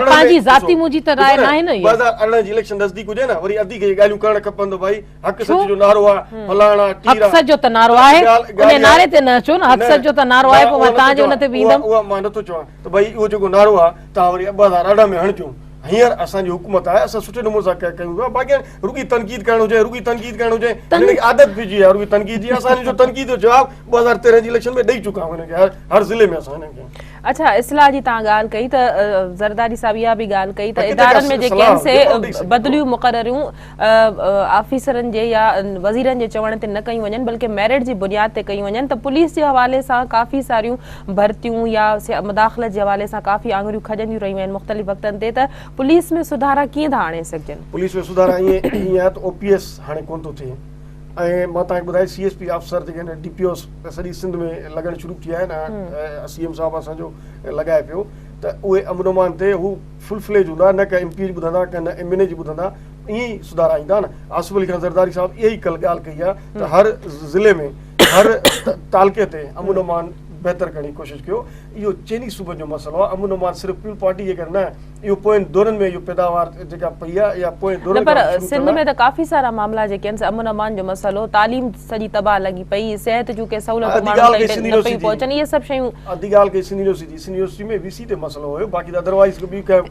پنهنجي ذاتي منهنجي ته راء ناهي نه 2018 جي اليڪشن نزديڪ هجي نه وري ادي کي ڳالهيون ڪرڻ کپن ته ڀائي حق سچ جو نعرو آ فلاڻا ٽيرا حق سچ جو ته نعرو آهي ان نعري تي نه اچو نه حق سچ جو ته نعرو آهي پوء مان توهان جي ان تي به ايندم اها مان نٿو چوان ته ڀائي اهو جيڪو نعرو آ توهان وري 2018 ۾ هڻجو هينئر اسان جي حڪومت آهي اسان سٺي نموني سان ڪيون پيا باقي رڳي تنقيد ڪرڻ هجي رڳي تنقيد ڪرڻ هجي هنن کي عادت پئجي وئي آهي رڳي تنقيد جي اسان هنن جو تنقيد جو جواب 2013 جي اليڪشن ۾ ڏئي چڪا آهيون هنن کي هر ضلعي ۾ اسان هنن کي اڇا اصلاح جي توهان ڳالهه ڪئي ته زرداري صاحب اها به ڳالهه ڪئي ته ادارن ۾ جيڪي آهن سي بدليون مقرريون آفيسرن جي يا وزيرن جي چوڻ تي نه ڪيون وڃن بلڪه ميرٽ جي بنياد تي ڪيون وڃن ته پوليس جي حوالي سان ڪافي ساريون ڀرتيون يا مداخلت جي حوالي سان ڪافي آڱريون کڄنديون رهيون آهن مختلف وقتن تي ته پوليس ۾ سڌارا ڪيئن ٿا آڻي سگهجن؟ پوليس ۾ سڌارا ائين ائين آهي ته او پي ايس هاڻي ڪونه ٿو ٿئي ۽ مان توهان کي ٻڌايان سي ايس پي آفيسر جيڪي آهن ڊي پي اوز سڄي سنڌ ۾ لڳڻ شروع ٿي ويا آهن سي ايم صاحب اسان جو لڳائي پيو ته اهي امن امان تي هو فل فليج هوندا نه ڪا ايم پي اي جي ٻڌندا ڪا نه ايم اين اي جي ٻڌندا ائين ئي سڌارا ايندا نه آصف علي خان زرداري صاحب اها ئي ڪل ڳالهه ڪئي آهي ته هر ضلعي ۾ هر تعلقي تي امن امان بهتر ڪرڻ جي ڪوشش ڪيو اهو چئني صوبن جو مسئلو آهي امن امان صرف پيپلز پارٽي جي ڪري نه اهو پوئين دورن ۾ اهو پيداوار جيڪا پئي آهي اها پوئين دورن نه پر سنڌ ۾ ته ڪافي سارا معاملا جيڪي آهن امن امان جو مسئلو تعليم سڄي تباهه لڳي پئي صحت جون ڪي سهولتون ماڻهن تائين نه پيون پهچن اهي سڀ شيون اڌي ڳالهه ڪئي سنڌ يونيورسٽي جي سنڌ يونيورسٽي ۾ وي سي تي مسئلو هيو باقي ته ادروائيز ٻي ڪا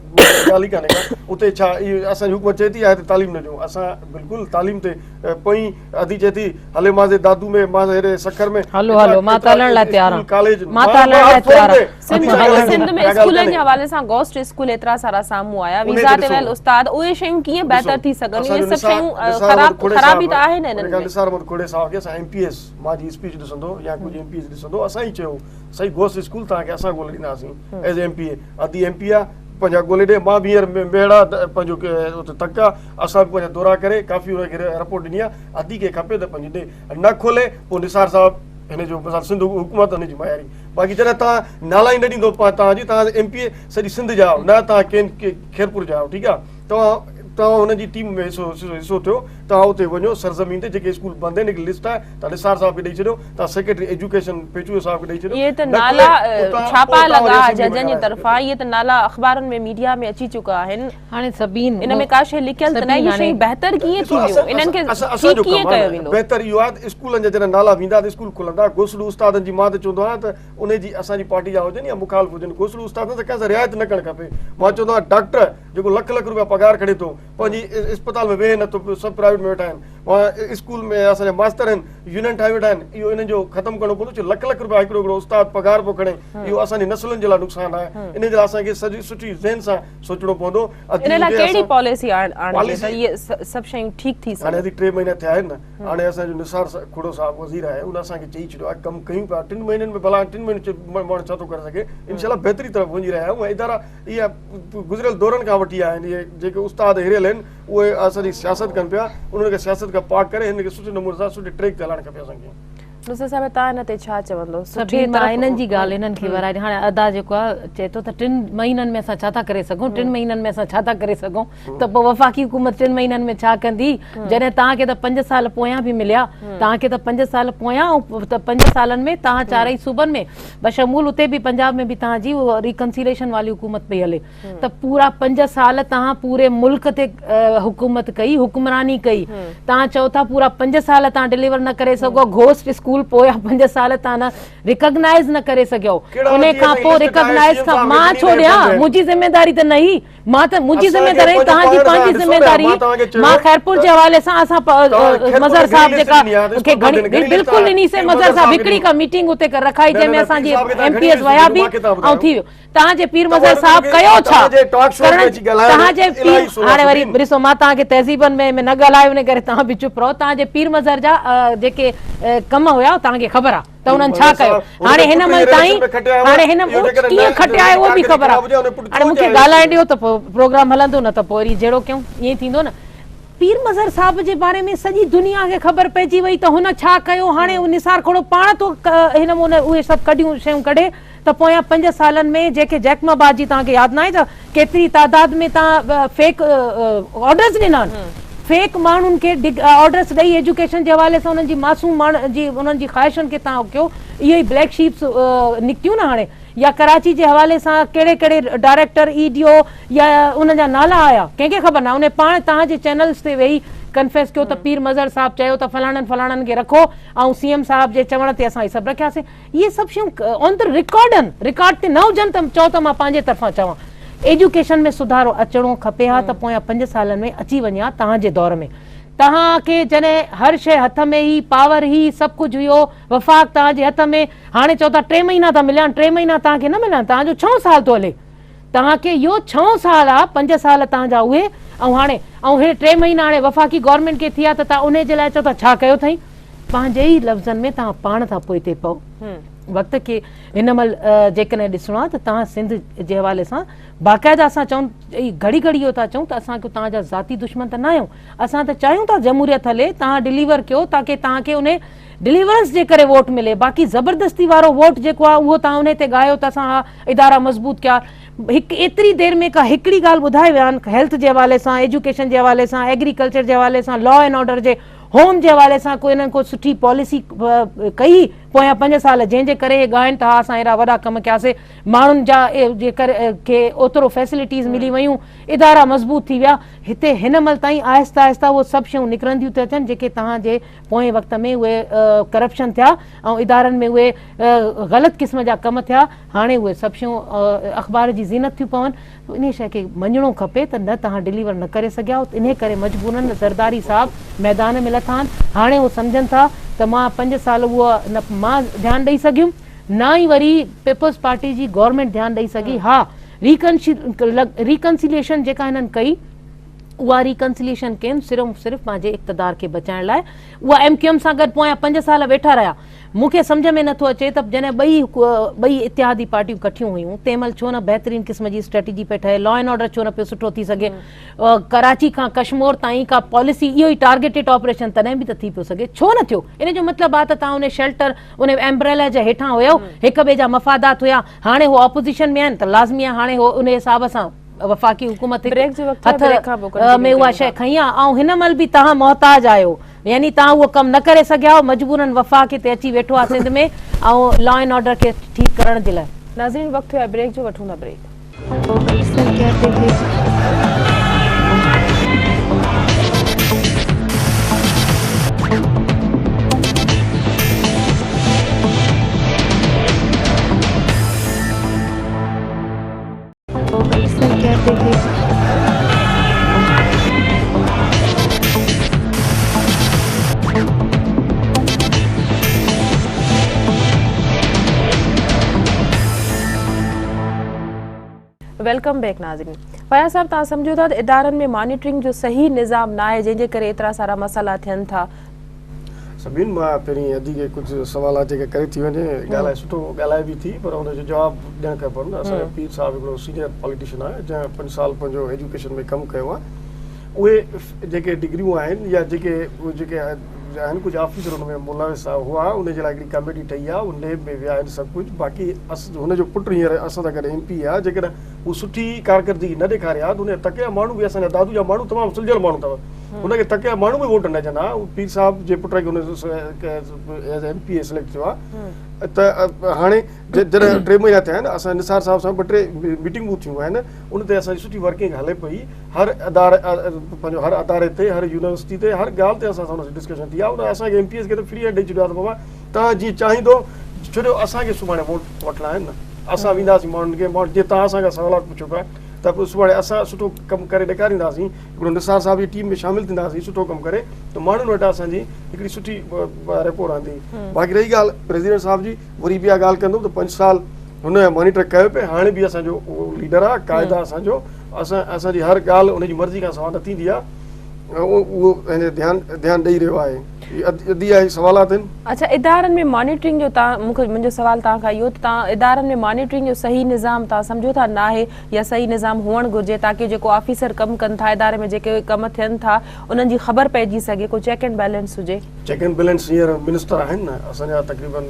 ڳالهه ئي ڪانهي ڪا اتي ڇا اهو اسان جي حڪومت چئي ٿي آهي ته تعليم نه ڏيون اسان بلڪل تعليم تي پوئين اڌي چئي ٿي هلي مان دادو ۾ مان هيڏي سکر ۾ هلو هلو مان ته هلڻ لاء تيار آهيان ڪاليج مان ته هلڻ لاء تيار آهيان سنڌ ۾ اسڪولن جي حوالي سان گوسٽ اسڪول ايترا سارا سامهون آيا ويزا تي ويل استاد اهي شيون ڪيئن بهتر ٿي سگهن اهي سڀ شيون خراب خرابي ته آهي نه انهن ۾ نثار احمد کوڙي صاحب کي اسان ايم پي ايس مان جي اسپيچ ڏسندو يا ڪجهه ايم پي ايس ڏسندو اسان ئي چيو سائين گوسٽ اسڪول توهان کي اسان ڳولي ڏينداسين ايز ايم پي اي ادي ايم پي آ پنهنجا ڳولي ڏي مان به هينئر ميڙا پنهنجو اتي تڪ آ اسان به پنهنجا دورا ڪري ڪافي ان کي رپورٽ ڏني آ ادي کي کپي ته پنهنجي ڏي نه کولي پوء نثار صاحب هن جو مثال سنڌ حڪومت هن جي معياري باقي جڏهن توهان نالا ئي نه ڏيندو توهان جي توهان ايم پي اي سڄي سنڌ جا آهيو نه توهان ڪين خيرپور جا آهيو ٺيڪ آ توهان توهان هن جي ٽيم ۾ حصو حصو ٿيو توهان اتي وڃو سرزمين تي جيڪي اسڪول بند آهن هڪ لسٽ آهي توهان نثار صاحب کي ڏئي ڇڏيو توهان سيڪريٽري ايجوڪيشن پيچوهي صاحب کي ڏئي ڇڏيو اهي ته نالا ڇاپا لڳا ججن جي طرفان اهي ته نالا اخبارن ۾ ميڊيا ۾ اچي چڪا آهن هاڻي سبين ان ۾ ڪا شيء لڪيل ته ناهي اهي شيون بهتر ڪيئن ٿينديون انهن کي ٺيڪ ڪيئن ڪيو ويندو بهتر اهو آهي ته اسڪولن جا جڏهن نالا ويندا ته اسڪول کلندا گوسڙو استادن جي مان ته چوندو آهيان ته انهي جي اسان جي پارٽي جا هجن يا مخالف هجن گوسڙو استادن سان ڪنهن سان رعايت نه ڪرڻ کپي مان چوندو آهيان ڊاڪٽر جيڪو لک لک روپيا پگهار کڻي ٿو پنهنجي اسپتال ۾ ويهي نٿو پيو سڀ پرائيويٽ ۾ ويٺا آهن اسڪول ۾ اسان جا ماستر آهن يونين ٺاهي ويٺا آهن اهو انهن جو ختم ڪرڻو پوندو ڇو لک لک روپيا هڪڙو هڪڙو استاد پگهار پيو کڻي اهو اسان جي نسلن جي لاء نقصان آهي ان جي لاء اسان کي سڄي سٺي ذهن سان سوچڻو پوندو ان لاء ڪهڙي پاليسي آڻجي ته اهي سڀ شيون ٺيڪ ٿي سگهن هاڻي اڄ 3 مهينا ٿيا آهن نه هاڻي اسان جو نثار کهڙو صاحب وزير آهي ان اسان کي چئي ڇڏيو آهي ڪم ڪيون پيا 3 مهينن ۾ ڀلا 3 مهينن ماڻهو ڇا ٿو ڪري سگهي انشاء الله بهتري طرف وڃي رهيا آهيون ۽ ادارا اها گذريل دورن کان وٺي آهن اهي جيڪي استاد هريل آهن اهي اسان جي سياست ڪن پيا انهن کي سياست کان پاڪ ڪري هنن کي سٺي نموني سان سٺي ٽريڪ تي هلائڻ کپي اسان کي. نصرت صاحب تان ان تي ڇا چوندو سٺي طرف انهن جي ڳالهه انهن کي ورائي هاڻي ادا جيڪو آ چئي ٿو ته ٽن مهينن ۾ اسان ڇا ٿا ڪري سگهون ٽن مهينن ۾ اسان ڇا ٿا ڪري سگهون ته پوء وفاقي حڪومت ٽن مهينن ۾ ڇا ڪندي جڏهن توهان کي ته 5 سال پويان به مليا توهان کي ته 5 سال پويان ۽ ته 5 سالن ۾ توهان چارئي صوبن ۾ بشمول اتي به پنجاب ۾ به توهان جي ريڪنسيليشن واري حڪومت پئي هلي ته پورا 5 سال توهان پوري ملڪ تي حڪومت ڪئي حڪمراني ڪئي توهان چئو ٿا پورا 5 سال توهان ڊليور نه ڪري سگهو گهوسٽ اسڪول اسڪول پويان 5 سال تان نه ريڪگنائز نه ڪري سگهيو ان کان پوء ريڪگنائز کان مان ڇو ڏيان منهنجي ذميواري ته نه هئي مان ته منهنجي ذميواري توهان جي پنهنجي ذميواري مان خيرپور جي حوالي سان اسان مظهر صاحب جيڪا کي گهڻي بلڪل ڏني سي مظهر صاحب هڪڙي کا ميٽنگ اتي رکائي جنهن ۾ اسان جي ايم پي ايس ويا به ۽ ٿي ويو توهان جي پير مظهر صاحب ڪيو ڇا ڪرڻ توهان جي پير هاڻي وري ڏسو مان توهان کي تهذيبن ۾ نه ڳالهايو ان ڪري توهان به چپ رهو توهان جي پير مظهر جا جيڪي ڪم هيا توهان کي خبر آ ته انهن ڇا ڪيو هاڻي هن مهل تائين هاڻي هن ڪيئن کٽيا آهي اهو به خبر آ هاڻي مون کي ڳالهائڻ ڏيو ته پوء پروگرام هلندو نه ته پوء وري جهڙو ڪيون ائين ٿيندو نه پير مظهر صاحب جي باري ۾ سڄي دنيا کي خبر پئجي وئي ته هن ڇا ڪيو هاڻي نثار کهڙو پاڻ ٿو هن اهي سڀ ڪڍيون شيون ڪڍي ته پويان 5 سالن ۾ جيڪي جيڪب آباد جي توهان کي ياد ناهي ته ڪيتري تعداد ۾ توهان فيڪ آرڊرز ڏنا آهن فيڪ ماڻهن کي آرڊرز ڏئي ايجوڪيشن جي حوالي سان انهن جي معصوم ماڻهن جي انهن جي خواهشن کي توهان ڪيو اهي ئي بليڪ شيپس نڪتيون نه هاڻي يا ڪراچي جي حوالي سان ڪهڙي ڪهڙي ڊائريڪٽر اي ڊي او يا انهن جا نالا آيا ڪنهن کي خبر ناهي انهي پاڻ توهان جي چينلز تي ويهي ڪنفيس ڪيو ته پير مظهر صاحب چيو ته فلاڻن فلاڻن کي رکو ۽ سي ايم صاحب جي چوڻ تي اسان هي سڀ رکياسين اهي سڀ شيون آن the record آهن، رڪارڊ تي نه هجن ته چئو ته مان پنهنجي طرفان چوان. ايجوڪيشن ۾ سڌارو اچڻو کپي ها ته پويان 5 سالن ۾ اچي وڃي ها توهان جي دور ۾. توهان کي جڏهن هر شيء هٿ ۾ هئي، پاور هئي، سڀ ڪجهه هيو، وفاق توهان جي هٿ ۾، هاڻي چئو ٿا 3 مهينا ٿا مليا آهن، 3 مهينا توهان کي نه مليا آهن، توهان جو ڇهون سال ٿو هلي. توهان کي اهو ڇهون سال آ، 5 سال توهان جا اهي ۽ هاڻي ۽ هي 3 مهينا هاڻي وفاقي گورنمينٽ کي ٿيا ته توهان انهي جي لاء چئو ٿا ڇا ڪيو اٿئي؟ پنهنجي ئي لفظن ۾ توهان پاڻ ٿا پوئتي پئو. وقت کي هن مهل جيڪڏهن ڏسڻو آهي ته توهان سنڌ جي حوالي سان باقاعده اسان چئون گهڙي گهڙي اهو ٿا چئون ته اسان ڪو توهان جا ذاتي دشمن ته نه آهيون. اسان ته چاهيون ٿا جمهوريت هلي، توهان ڊليور ڪيو تاڪه توهان کي انهي ڊليورنس جي ڪري ووٽ ملي باقي زبردستي وارو ووٽ جيڪو آهي اهو توهان انهي تي ڳايو ته اسان ها ادارا مضبوط ڪيا. هڪ ايتري دير ۾ ڪا هڪڙي ڳالهه ٻڌائي ويا آهن هيلٿ جي حوالي سان، ايجوڪيشن جي حوالي سان، ايگريڪلچر جي حوالي سان، لا اينڊ آرڊر جي هوم جي حوالي سان ڪو انهن ڪو سٺي پاليسي ڪئي پويان 5 سال جنهن جي ڪري اهي ڳائن ته ها اسان اهڙا وڏا ڪم ڪياسي ماڻهن جا جي ڪري کي اوترو فيسلٽيز ملي ويون ادارا مضبوط ٿي ويا هتي هن مهل تائين آهستي آهستي اهي سڀ شيون نڪرنديون ٿيون اچن جيڪي توهان جي پوئين وقت ۾ اهي ڪرپشن ٿيا ۽ ادارن ۾ اهي غلط قسم جا ڪم ٿيا هاڻي اهي سڀ شيون اخبار جي زينت ٿيون پون انهيء شيء کي مڃڻو کپي ته نه توهان ڊليور نه ڪري سگهيا آهيو انهيء ڪري مجبورن زرداري صاحب ميدان ۾ لٿا آهن هاڻي هو سمجهن ٿا ته مان 5 سال اهو نه مان ڌيان ڏئي سگهيم نه ئي وري پيپلز پارٽي جي گورنمينٽ ڌيان ڏئي سگهي ها ريڪنسيليشن جيڪا هنن ڪئي اها ريڪنسيليشن ڪين صرف صرف پنهنجي اقتدار کي بچائڻ لاء اها ايم ڪيو ايم سان گڏ پويان 5 سال ويٺا رهيا مون کي سمجهه ۾ نٿو اچي ته جڏهن ٻئي ٻئي اتحادي پارٽيون ڪٺيون هيون تنهن مهل ڇو نه بهترين قسم جي اسٽريٽجي پئي ٺهي، لا اينڊ آرڊر ڇو نه پيو سٺو ٿي سگهي، ڪراچي کان ڪشمور تائين ڪا پاليسي اهو ئي ٽارگيٽيڊ آپريشن تڏهن به ته ٿي پيو سگهي، ڇو نه ٿيو؟ ان جو مطلب آهي ته توهان ان شيلٽر ان ايمبريلا جي هيٺان هيؤ، هڪ ٻئي جا مفادات هيا، هاڻي هو اپوزيشن ۾ آهن ته لازمي آهي هاڻي هو ان حساب سان وفاقي حڪومت هڪ هٿ ۾ اها شيء کنئي آهي ۽ هن مهل به توهان محتاج آهيو. يعني توهان اهو ڪم نه ڪري سگهيا آهيو، مجبورن وفاق هتي اچي ويٺو آهي سنڌ ۾ ۽ لا اينڊ آرڊر کي ٺيڪ ڪرڻ جي لاء. ناظرين وقت ٿيو آهي بريڪ جو وٺون ٿا بريڪ. Welcome back ناظرين فياض صاحب توهان سمجهو ٿا ته ادارن ۾ مانيٽرنگ جو صحيح نظام ناهي جنهن جي ڪري ايترا سارا مسئلا ٿين ٿا. سبين مان پهرين ادي کي ڪجهه سوالات جيڪي ڪري ٿي وڃي ڳالهائي سٺو ڳالهائي به ٿي پر ان جو جواب ڏيڻ کپن اسان جو پير صاحب هڪڙو سينيئر پاليٽيشن آهي جنهن 5 سال پنهنجو ايجوڪيشن ۾ ڪم ڪيو آهي اهي جيڪي ڊگريون آهن يا جيڪي جيڪي آهن ڪجهه آفيسر ان ۾ ملوث هئا ان جي لاء هڪڙي ڪميٽي ٺهي آهي اهي نيب ۾ ويا آهن سڀ ڪجهه باقي هن جو پٽ هينئر اسان سان گڏ ايم پي آهي جيڪڏهن هو سٺي ڪارڪردگي نه ڏيکاري ها ته ان جا تڪيا ماڻهو به اسان جا دادو جا ماڻهو تمام سلجهيل ماڻهو اٿو هن کي تڪيا ماڻهو به ووٽ نه ڏين ها پير صاحب جي پٽ کي هن as M P A select ٿيو آهي ته هاڻي جڏهن 3 مهينا ٿيا آهن اسان نثار صاحب سان ٻه ٽي ميٽنگون ٿيون آهن ان تي اسان جي سٺي ورڪنگ هلي پئي هر اداري پنهنجو هر اداري تي هر يونيورسٽي تي هر ڳالهه تي اسان سان ڊسڪشن ٿي آهي ان اسان کي ايم پي ايس کي ته فري هينڊ ڏئي ڇڏيو آهي ته بابا توهان جيئن چاهيندو ڇو جو اسان کي سڀاڻي ووٽ وٺڻا آهن نه اسان وينداسين ماڻهن کي ماڻهو جيئن توهان اسان کان سوالات پڇو پيا ته پوء سڀاڻي اسان سٺو ڪم ڪري ڏيکارينداسين هڪڙو نثار صاحب جي ٽيم ۾ شامل ٿينداسين سٺو ڪم ڪري ته ماڻهن وٽ اسان جي هڪڙي سٺي رپورٽ رهندي باقي رهي ڳالهه پريزيڊنٽ صاحب جي وري به اها ڳالهه ڪندم ته پنج سال هن مانيٽر ڪيو پئي هاڻي به اسان جو ليڊر آهي قائد آهي اسان جو اسان اسان جي هر ڳالهه ان جي مرضي کان سواء نه ٿيندي آهي اهو پنهنجي ڌيان ڌيان ڏئي رهيو آهي ادي آهي سوالات آهن. اڇا ادارن ۾ مانيٽرنگ جو تان مونکي منهنجو سوال توهان کان اهو ته توهان ادارن ۾ مانيٽرنگ جو صحيح نظام توهان سمجهو ٿا ناهي يا صحيح نظام هئڻ گهرجي تاڪه جيڪو آفيسر ڪم ڪن ٿا اداري ۾ جيڪي ڪم ٿين ٿا انهن جي خبر پئجي سگهي ڪو چيڪ اينڊ بيلنس هجي. چيڪ اينڊ بيلنس هينئر منسٽر آهن نه اسان جا تقريبن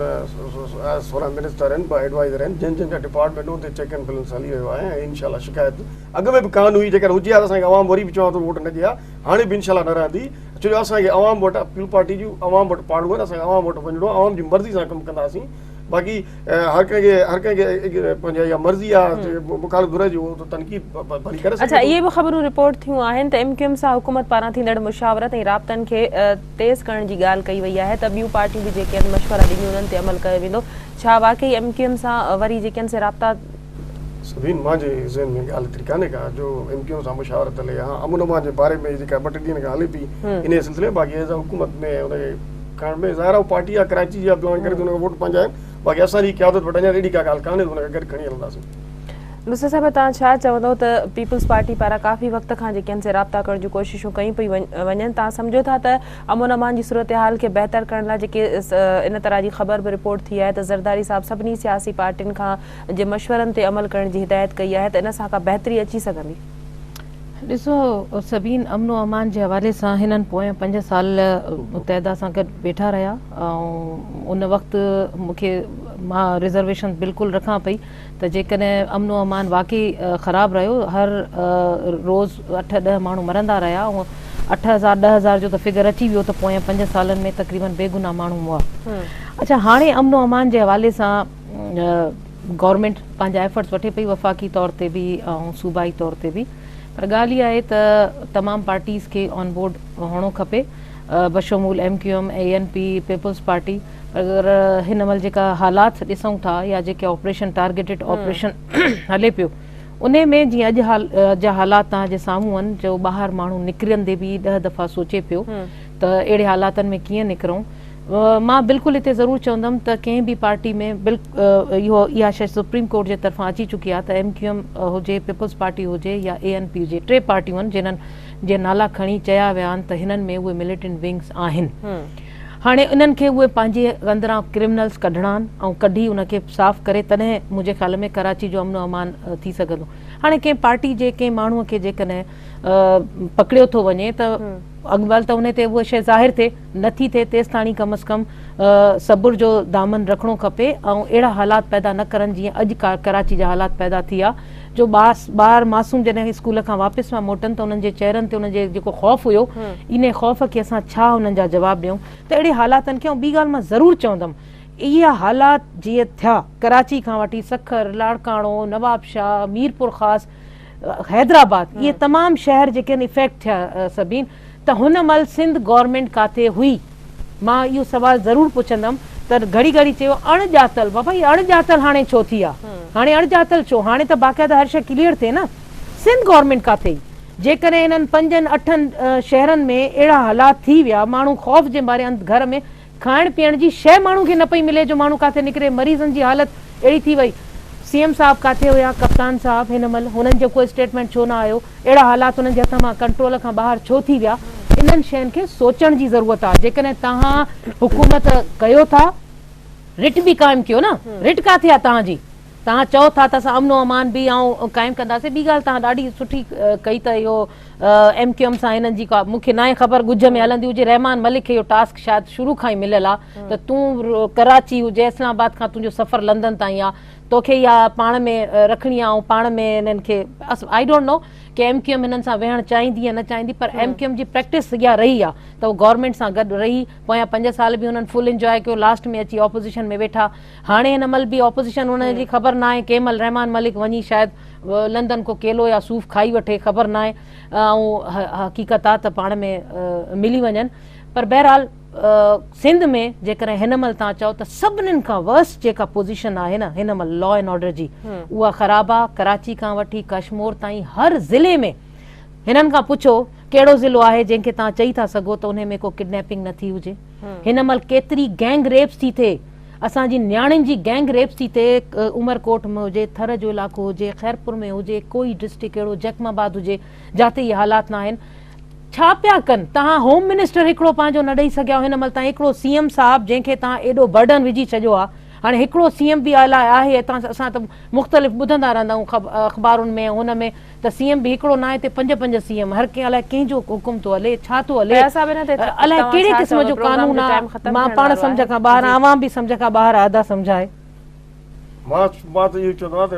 16 منسٽر آهن ٻه ايڊوائزر آهن جن جن جا ڊپارٽمينٽ اتي چيڪ اينڊ بيلنس هلي رهيو آهي ۽ انشاء الله شڪايت اڳ ۾ به ڪانه هئي جيڪر هجي ها ته اسان کي عوام وري به چوان ٿو ووٽ نه ڏي ها هاڻي به انشاء الله نه رهندي ڇو جو اسان کي عوام وٽ پيپلز پارٽي جون عوام وٽ پاڙون آهن اسان کي عوام وٽ وڃڻو آهي عوام جي مرضي سان ڪم ڪنداسين باقي هر ڪنهن کي هر ڪنهن کي پنهنجي اها مرضي آهي مخالف ڌر جي اهو ته تنقيد ڀلي ڪري سگهي اڇا اهي به خبرون رپورٽ ٿيون آهن ته ايم ڪيو ايم سان حڪومت پاران ٿيندڙ مشاورت ۽ رابطن کي تيز ڪرڻ جي ڳالهه ڪئي وئي آهي ته ٻيون پارٽيون به جيڪي آهن مشورا ڏينديون انهن تي عمل ڪيو ويندو ڇا واقعي ايم ڪيو ايم سان وري جيڪي آهن سي رابطا سبين مانجي ذهن ۾ ڳالهه ايتري ڪانهي ڪا جو ايم ڪيو ايم سان مشاورت هلي ها امن امان جي باري ۾ جيڪا ٻه ٽي ڏينهن کان هلي پئي انهي سلسلي ۾ باقي ايز اي حڪومت ۾ ان کي کڻڻ ۾ ظاهر آهي پارٽي آهي ڪراچي جي بلانگ ڪري ٿي ان کي ووٽ پنهنجا آهن باقي اسان جي قيادت وٽ اڃا اهڙي ڪا ڳالهه ڪانهي ته ان کي گڏ کڻي هلنداسين. نصرت صاحب توهان ڇا چوندو ته پيپلز پارٽي پاران ڪافي وقت کان جيڪي آهن سي رابطا ڪرڻ جون ڪوششون ڪيون پئي وڃن توهان سمجهو ٿا ته امن امان جي صورتحال کي بهتر ڪرڻ لاء جيڪي ان طرح جي خبر به رپورٽ ٿي آهي ته زرداري صاحب سڀني سياسي پارٽين کان جي مشورن تي عمل ڪرڻ جي هدايت ڪئي آهي ته ان سان ڪا بهتري اچي سگهندي؟ ڏسو سبين امن و امان جي حوالي سان هنن پويان پنج سال متحده سان گڏ ويٺا رهيا ۽ ان وقت مونکي مان رزرويشن بلڪل رکان پئي ته جيڪڏهن امن و امان واقعي خراب رهيو هر روز اٺ ڏهه ماڻهو مرندا رهيا ۽ 8000 10,000 جو ته فگر اچي ويو ته پوئين پنج سالن ۾ تقريبن بيگناهه ماڻهو مئا. اڇا هاڻي امن و امان جي حوالي سان گورنمينٽ پنهنجا ايفرٽس وٺي پئي وفاقي طور تي به ۽ صوبائي طور تي به پر ڳالهه اها آهي ته تمام پارٽيز کي آن بورڊ هئڻو کپي بشمول M Q M, A N P, Peoples Party پر هن مهل جيڪا حالات ڏسون ٿا يا جيڪي آپريشن ٽارگيٽيڊ آپريشن هلي پيو انهي ۾ جيئن اڄ حال جا حالات توهان جي سامهون آهن جو ٻاهر ماڻهو نڪرندي به ڏهه دفعا سوچي پيو ته اهڙي حالاتن ۾ ڪيئن نڪرون مان بلڪل هتي ضرور چوندم ته ڪنهن به پارٽي ۾ اهو اها شيء سپريم ڪورٽ جي طرفان اچي چڪي آهي ته ايم ڪيو ايم هجي پيپلز پارٽي هجي يا اي اين پي هجي ٽي پارٽيون آهن جنهن جي نالا کڻي چيا ويا آهن ته هنن ۾ اهي مليٽنٽ ونگز آهن هاڻي انهن کي اهي پنهنجي اندران ڪرمنلز ڪڍڻا آهن ۽ ڪڍي ان کي صاف ڪري تڏهن منهنجي خيال ۾ ڪراچي جو امن و امان ٿي سگهندو. هاڻي ڪنهن پارٽي جي ڪنهن ماڻهو کي جيڪڏهن پڪڙيو ٿو وڃي ته اڳ ته ان تي اها شيء ظاهر ٿئي، نه ٿي ٿئي تيستاڻي ڪم از ڪم صبر جو دامن رکڻو کپي ۽ اهڙا حالات پيدا نه ڪرن جيئن اڄ ڪراچي جا حالات پيدا ٿي ويا جو ٻار معصوم جڏهن اسڪول کان واپس پيا موٽن ته انهن جي چهرن تي انهن جي جيڪو خوف هيو انهي خوف کي اسان ڇا انهن جا جواب ڏيون ته اهڙي حالاتن کي ۽ ٻي ڳالهه مان ضرور چوندم اهي حالات جيئن ٿيا ڪراچي کان وٺي سکر، لاڙڪاڻو، نوابشاهه، ميرپورخاص، حيدرآباد اهي تمام شهر جيڪي آهن افيڪٽ ٿيا سڀين ته هن مهل سنڌ گورنمينٽ ڪاٿي هئي؟ مان اهو سوال ضرور پڇندم ته گهڙي گهڙي چيو اڻ ڄاتل بابا هي اڻ ڄاتل هاڻي ڇو ٿي آ هاڻي اڻ ڄاتل ڇو هاڻي ته باقاعده هر شيء ڪليئر ٿئي نه سنڌ گورنمينٽ ڪاٿي هئي جيڪڏهن هنن پنجن اٺن شهرن ۾ اهڙا حالات ٿي ويا ماڻهو خوف جي ماري انڌ گهر ۾ کائڻ پيئڻ جي شيء ماڻهو کي نه پئي ملي جو ماڻهو ڪاٿي نڪري مريضن جي حالت اهڙي ٿي وئي سي ايم صاحب ڪاٿي هيا ڪپتان صاحب هن مهل هنن جو ڪو اسٽيٽمينٽ ڇو نه آيو اهڙا حالات انهن جي هٿ مان ڪنٽرول کان ٻاهر ڇو ٿي ويا انهن شين کي سوچڻ جي ضرورت آهي جيڪڏهن توهان حڪومت ڪيو ٿا رٽ به قائم ڪيو نه رٽ ڪاٿي آهي توهان جي توهان چئو ٿا ته اسان امن و امان به آئون قائم ڪنداسين ٻي ڳالهه توهان ڏاڍي سٺي ڪئي ته اهو ايم ڪيو ايم سان هنن جي ڪا مون کي ناهي خبر ڳجهه ۾ هلندي هجي رحمان ملڪ کي اهو ٽاسڪ شايد شروع کان ئي مليل آهي ته تون ڪراچي هجي اسلام آباد کان تنهنجو سفر لندن تائين آهي توکي اها پاڻ ۾ رکڻي آهي ۽ پاڻ ۾ هنن کي I don't know K M Q M هنن سان ويهڻ چاهيندي يا نه چاهيندي پر ايم ڪيو ايم جي پريڪٽس اها رهي آهي ته هو گورنمينٽ سان گڏ رهي پويان پنج سال به هنن فل انجواء ڪيو لاسٽ ۾ اچي آپوزيشن ۾ ويٺا هاڻي هن مهل به آپوزيشن انهن جي خبر ناهي ڪنهن مهل رحمان ملڪ وڃي شايد لندن ڪو ڪيلو يا صوف کائي وٺي خبر ناهي ۽ حقيقت آ ته پاڻ ۾ ملي وڃن پر بهرحال سنڌ ۾ جيڪڏهن هن مهل توهان چئو ته سڀنين کان ورسٽ جيڪا پوزيشن آهي نه هن مهل لا اينڊ آرڊر جي اها خراب آهي، ڪراچي کان وٺي ڪشمور تائين هر ضلعي ۾ هنن کان پڇو ڪهڙو ضلعو آهي جنهن کي توهان چئي ٿا سگهو ته انهي ۾ ڪو ڪڊنيپنگ نه ٿي هجي. هن مهل ڪيتري گينگ ريپس ٿي ٿئي، اسان جي نياڻين جي گينگ ريپس ٿي ٿئي، عمرڪوٽ ۾ هجي، ٿر جو علائقو هجي، خيرپور ۾ هجي، ڪوئي ڊسٽرڪٽ اهڙو جيڪب آباد هجي جاتي اهي حالات نه آهن. ڇا پيا ڪن؟ توهان هوم منسٽر هڪڙو پنهنجو نه ڏئي سگهيا آهيو هن مهل تائين هڪڙو سي ايم صاحب جنهن کي توهان ايڏو برڊن وجهي ڇڏيو آهي هاڻي هڪڙو سي ايم به الائي آهي اتان اسان ته مختلف ٻڌندا رهندا آهيون اخبارن ۾ هن ۾ ته سي ايم به هڪڙو ناهي هتي پنج پنج سي ايم هر ڪنهن الائي ڪنهن جو حڪم ٿو هلي ڇا ٿو هلي فياض صاحب ان تي الائي توهان ڪهڙي ڇا قسم چوندو جو پروگرام قانون جو ٽائيم آهي ختم مان ٿيڻ پاڻ وارو سمجهه آهي کان ٻاهر جي. آهيان عوام به سمجهه کان ٻاهر آهي ادا سمجهائي. مان مان ته اهو چوندو آهيان ته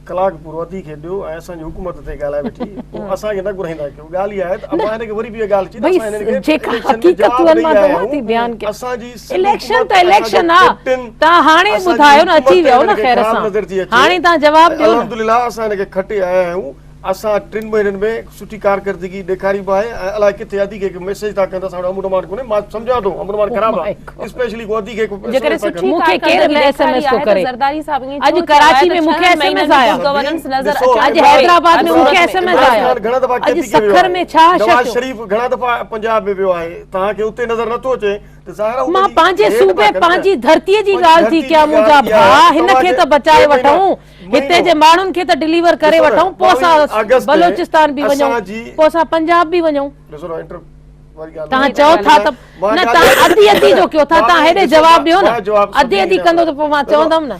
ڪلاڪ پورو ادي کي ڏيو ۽ اسان جي حڪومت تي ڳالهائي ويٺي پوء اسان کي نه گهرائيندا ڪيو ڳالهه اها آهي ته مان هن کي وري به اها ڳالهه چئي ته ڀئي اسان هنن کي جيڪا اليڪشن ۾ جواب حقيقتون آهن ڏئي مان آيا ته ٿي بيان آهيون ڪيان اسان جي سنڌ اليڪشن حڪومت ته اسان جو اليڪشن آ ڪيپٽن توهان هاڻي اسان جي ٻڌايو نه حڪومت اچي ويو هنن نه کي خير خراب سان نظر ٿي اچي هاڻي توهان جواب ڏيو نه. الحمدلله اسان هن کي کٽي آيا آهيون اسان ٽن مهينن ۾ سٺي ڪارڪردگي ڏيکاري به آهي ۽ الائي ڪٿي ادي کي هڪ ميسيج ٿا ڪن ته اسان وٽ امن امان ڪونهي مان سمجهان ٿو امن امان Oh خراب my آهي God. Specially ڪو ادي کي هڪ ايس ايم جيڪڏهن ايس ٿا سٺي ڪن مون کي ڪير ڪارڪردگي نه ايس ايم ڏيکاري ايس ٿو آهي ته ڪري زرداري صاحب ائين اڄ ڇو چيو آهي ڪراچي ته ۾ مون کي ڇهن ايس ايم مهينن ايس ۾ آيا گڊ گورننس نظر ڏسو اچڻ اڄ کپي حيدرآباد هر ۾ مون کي صورت ايس ۾ ايم ايس عمران آيا خان گهڻا دفعا اڄ ڪي پي ڪي ويو سکر آهي ۾ ڇا حشر نواز ٿيو شريف گهڻا دفعا پنجاب ۾ ويو آهي توهان کي اتي نظر نٿو اچي ته ظاهر آهي هو مان پنهنجي پنهنجي هيٺ صوبي پيا ڪن نه پنهنجي ڌرتي جي پنهنجي ڳالهه ٿي ڌرتي جي ڪيان منهنجا ڳالهه اها آهي ڀاء هن توهان کي کي ته ٽي بچائي مهينا وٺون هتي مهينو جي ماڻهن کي ته ڊليور ڪري ڏسو نه وٺون پوء ٻاويهه اسان آگسٽ تي بلوچستان به وڃون اسان جي پوء اسان پنجاب به وڃون ڏسو نه انٽر واري ڳالهه توهان نه چئو ٿا ته مان نه ڳالهه توهان اڌي اڌي جو ڪيو ٿا توهان ٻاويهه هيڏي ڏسو جواب ڏيو نه مان جواب اڌي سڀني اڌي کي ڪندو ته پوء مان ڏسو چوندم نه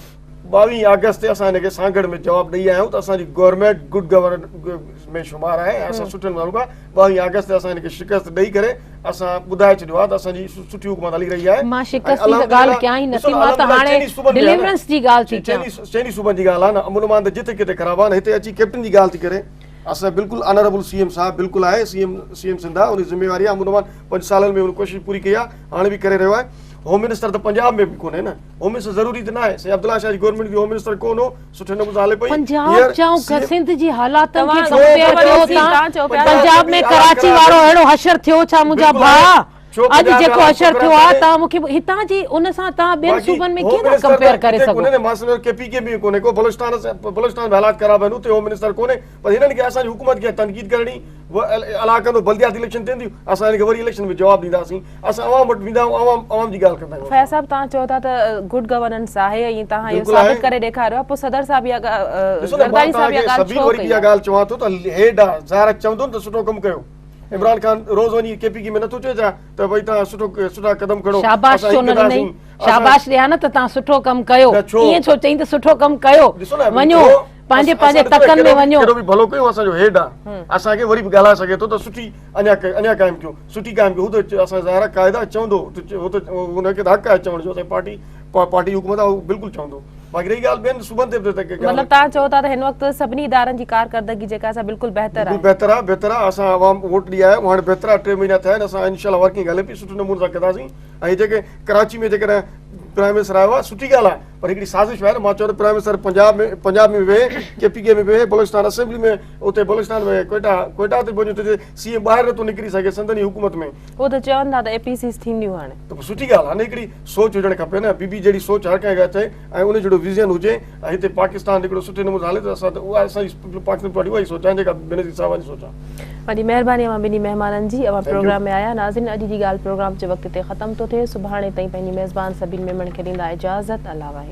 ٻاويهه آگسٽ تي اسان هن کي سانگهڙ ۾ جواب ڏئي آيا آهيون ته اسان جي گورنمينٽ گڊ گورننس ۾ شمار آهي ۽ اسان سٺن ماڻهن کان ٻاويهه آگسٽ تي اسان هن کي شڪست ڏئي ڪري اسان ٻڌائي ڇڏيو آهي ته اسان جي سٺي حڪومت هلي رهي آهي مان ۽ شڪست جي ته الحمدلله ڳالهه ڪيان ئي ڏسو نٿي نه مان ته الحمدلله هاڻي چئني صوبن ۾ آهي نه ڊليورنس جي ڳالهه ٿي ڪيان چئني صوبن جي ڳالهه آهي نه امن امان ته جتي ڪٿي خراب آهي نه هتي اچي ڪيپٽن جي ڳالهه ٿي ڪري اسان بلڪل آنربل سي ايم صاحب بلڪل آهي C M C M Sindh آهي ان جي ذميواري آهي امن امان پنج سالن ۾ هن ڪوشش پوري ڪئي آهي هاڻي به ڪري رهيو آهي هوم منسٽر ته پنجاب ۾ به ڪونهي نه هوم منسٽر ضروري ته ناهي سائين عبدالله شاهه جي گورنمينٽ به هوم منسٽر ڪونه هو سٺي نموني سان هلي پئي پنجاب هينئر چئون سي ايم سنڌ جي حالاتن کي توهان ڪمپيئر ڪيو گورنمينٽ ٿا توهان چئو پيا پنجاب ۾ ۾ به حالات ڪراچي خراب وارو آهن اهڙو حشر ٿيو ڇا منهنجا بلڪل آهي ڀاء ڇو اڄ پنجاب ۾ جيڪو حالات حشر خراب ٿيو آهي ڪونهي توهان مون کي هتان جي ان سان توهان ٻين باقي صوبن ۾ هوم ڪيئن ٿا منسٽر ته ڪمپيئر ڪري ڪٿي سگهو ڪونهي نه مان سمجهان ٿو ڪي پي ڪي ۾ به ڪونهي ڪو بلوچستان بلوچستان ۾ حالات خراب آهن اتي هوم منسٽر ڪونهي پر هنن کي اسان جي حڪومت کي تنقيد ڪرڻي الاء ڪندو بلدياتي اليڪشن ٿين ٿيون اسان هن کي وري اليڪشن ۾ جواب ڏينداسين اسان عوام وٽ ويندا آهيون عوام عوام جي ڳالهه ڪندا آهيون فياض صاحب توهان چئو ٿا ته گڊ گورننس آهي ۽ توهان اهو بلڪل آهي ثابت ڪري ڏيکاريو آهي پوء صدر صاحب اها ڏسو نه مان زرداري توهان صاحب کي اها ڳالهه سبين ڇو وري ڪئي به اها آهي ڳالهه چوان ٿو ته هيڊ آ ظاهر آهي چوندو نه ته سٺو ڪم ڪيو عمران خان روز وڃي ڪي پي ڪي ۾ نٿو چئي ڇا ته ڀئي توهان سٺو سٺا قدم کڻو شاباش اسان ڇو هي نه ڏنئي ڪنداسين اسان شاباش ڏيان نه ته توهان سٺو ڪم ڪيو نه ڇو ائين ڇو چئين ته سٺو ڪم ڪيو ڏسو نه وڃو هڪڙو پنهنجي اسان پنهنجي ڏسو نه تڪن ۾ ڪهڙو وڃو ڪهڙو به ڀلو ڪيو اسان جو هيڊ آ اسان کي وري به ڳالهائي سگهي ٿو ته سٺي اڃا اڃا قائم ڪيو سٺي قائم ڪيو هو ته اسان ظاهر آ قاعدا چوندو هو ته هن کي ته حق آهي چوڻ جو اسان جي پارٽي پارٽي حڪومت آ هو بلڪل چوندو باقي رهي ڳالهه ٻين صوبن تي به ته مطلب ڳالهه توهان چئو ٿا ته هن وقت سڀني ادارن جي ڪارڪردگي جيڪا آهي سا بلڪل بهتر بلڪل آهي. بهتر آهي بهتر آهي اسان عوام ووٽ ڏئي آيا آهيون هاڻي بهتر آهي ٽي مهينا ٿيا آهن اسان انشاء الله ورڪنگ هلي پئي سٺي نموني سان ڪنداسين ۽ جيڪي ڪراچي ۾ جيڪڏهن پرائم منسٽر آيو آهي سٺي ڳالهه آهي پر هڪڙي سازش آهي نه مان چيو ته پرائم منسٽر پنجاب ۾ پنجاب ۾ ويهي ڪي پي ڪي ۾ ويهي بلوچستان اسيمبلي ۾ اتي بلوچستان ۾ ڪوئيٽا ڪوئيٽا تي پهچي اتي سي ايم ٻاهر نٿو نڪري سگهي سندن ئي حڪومت ۾. هو ته چون ٿا ته اي پي سيز ٿينديون هاڻي. ته پوء سٺي ڳالهه آهي نه هڪڙي سوچ هجڻ کپي نه بي بي جهڙي سوچ هر ڪنهن کي اچي ۽ ان جهڙو ويزن هجي ۽ هتي پاڪستان هڪڙو سٺي نموني سان هلي ته اسان ته اها اسان جي پاڪستان پارٽي اها ئي سوچ آهي جيڪا بينظير صاحبه جي سوچ آهي. وڏي مهرباني اوهان ٻنهي مهمانن جي اوهان thank you. Programme ۾ آيا ناظرين اڄ جي ڳالهه پروگرام جو وقت هتي ختم ٿو ٿئي سڀاڻي تائين پنهنجي ميزبان سبين ميمڻ کي ڏيندا اجازت الله واهي.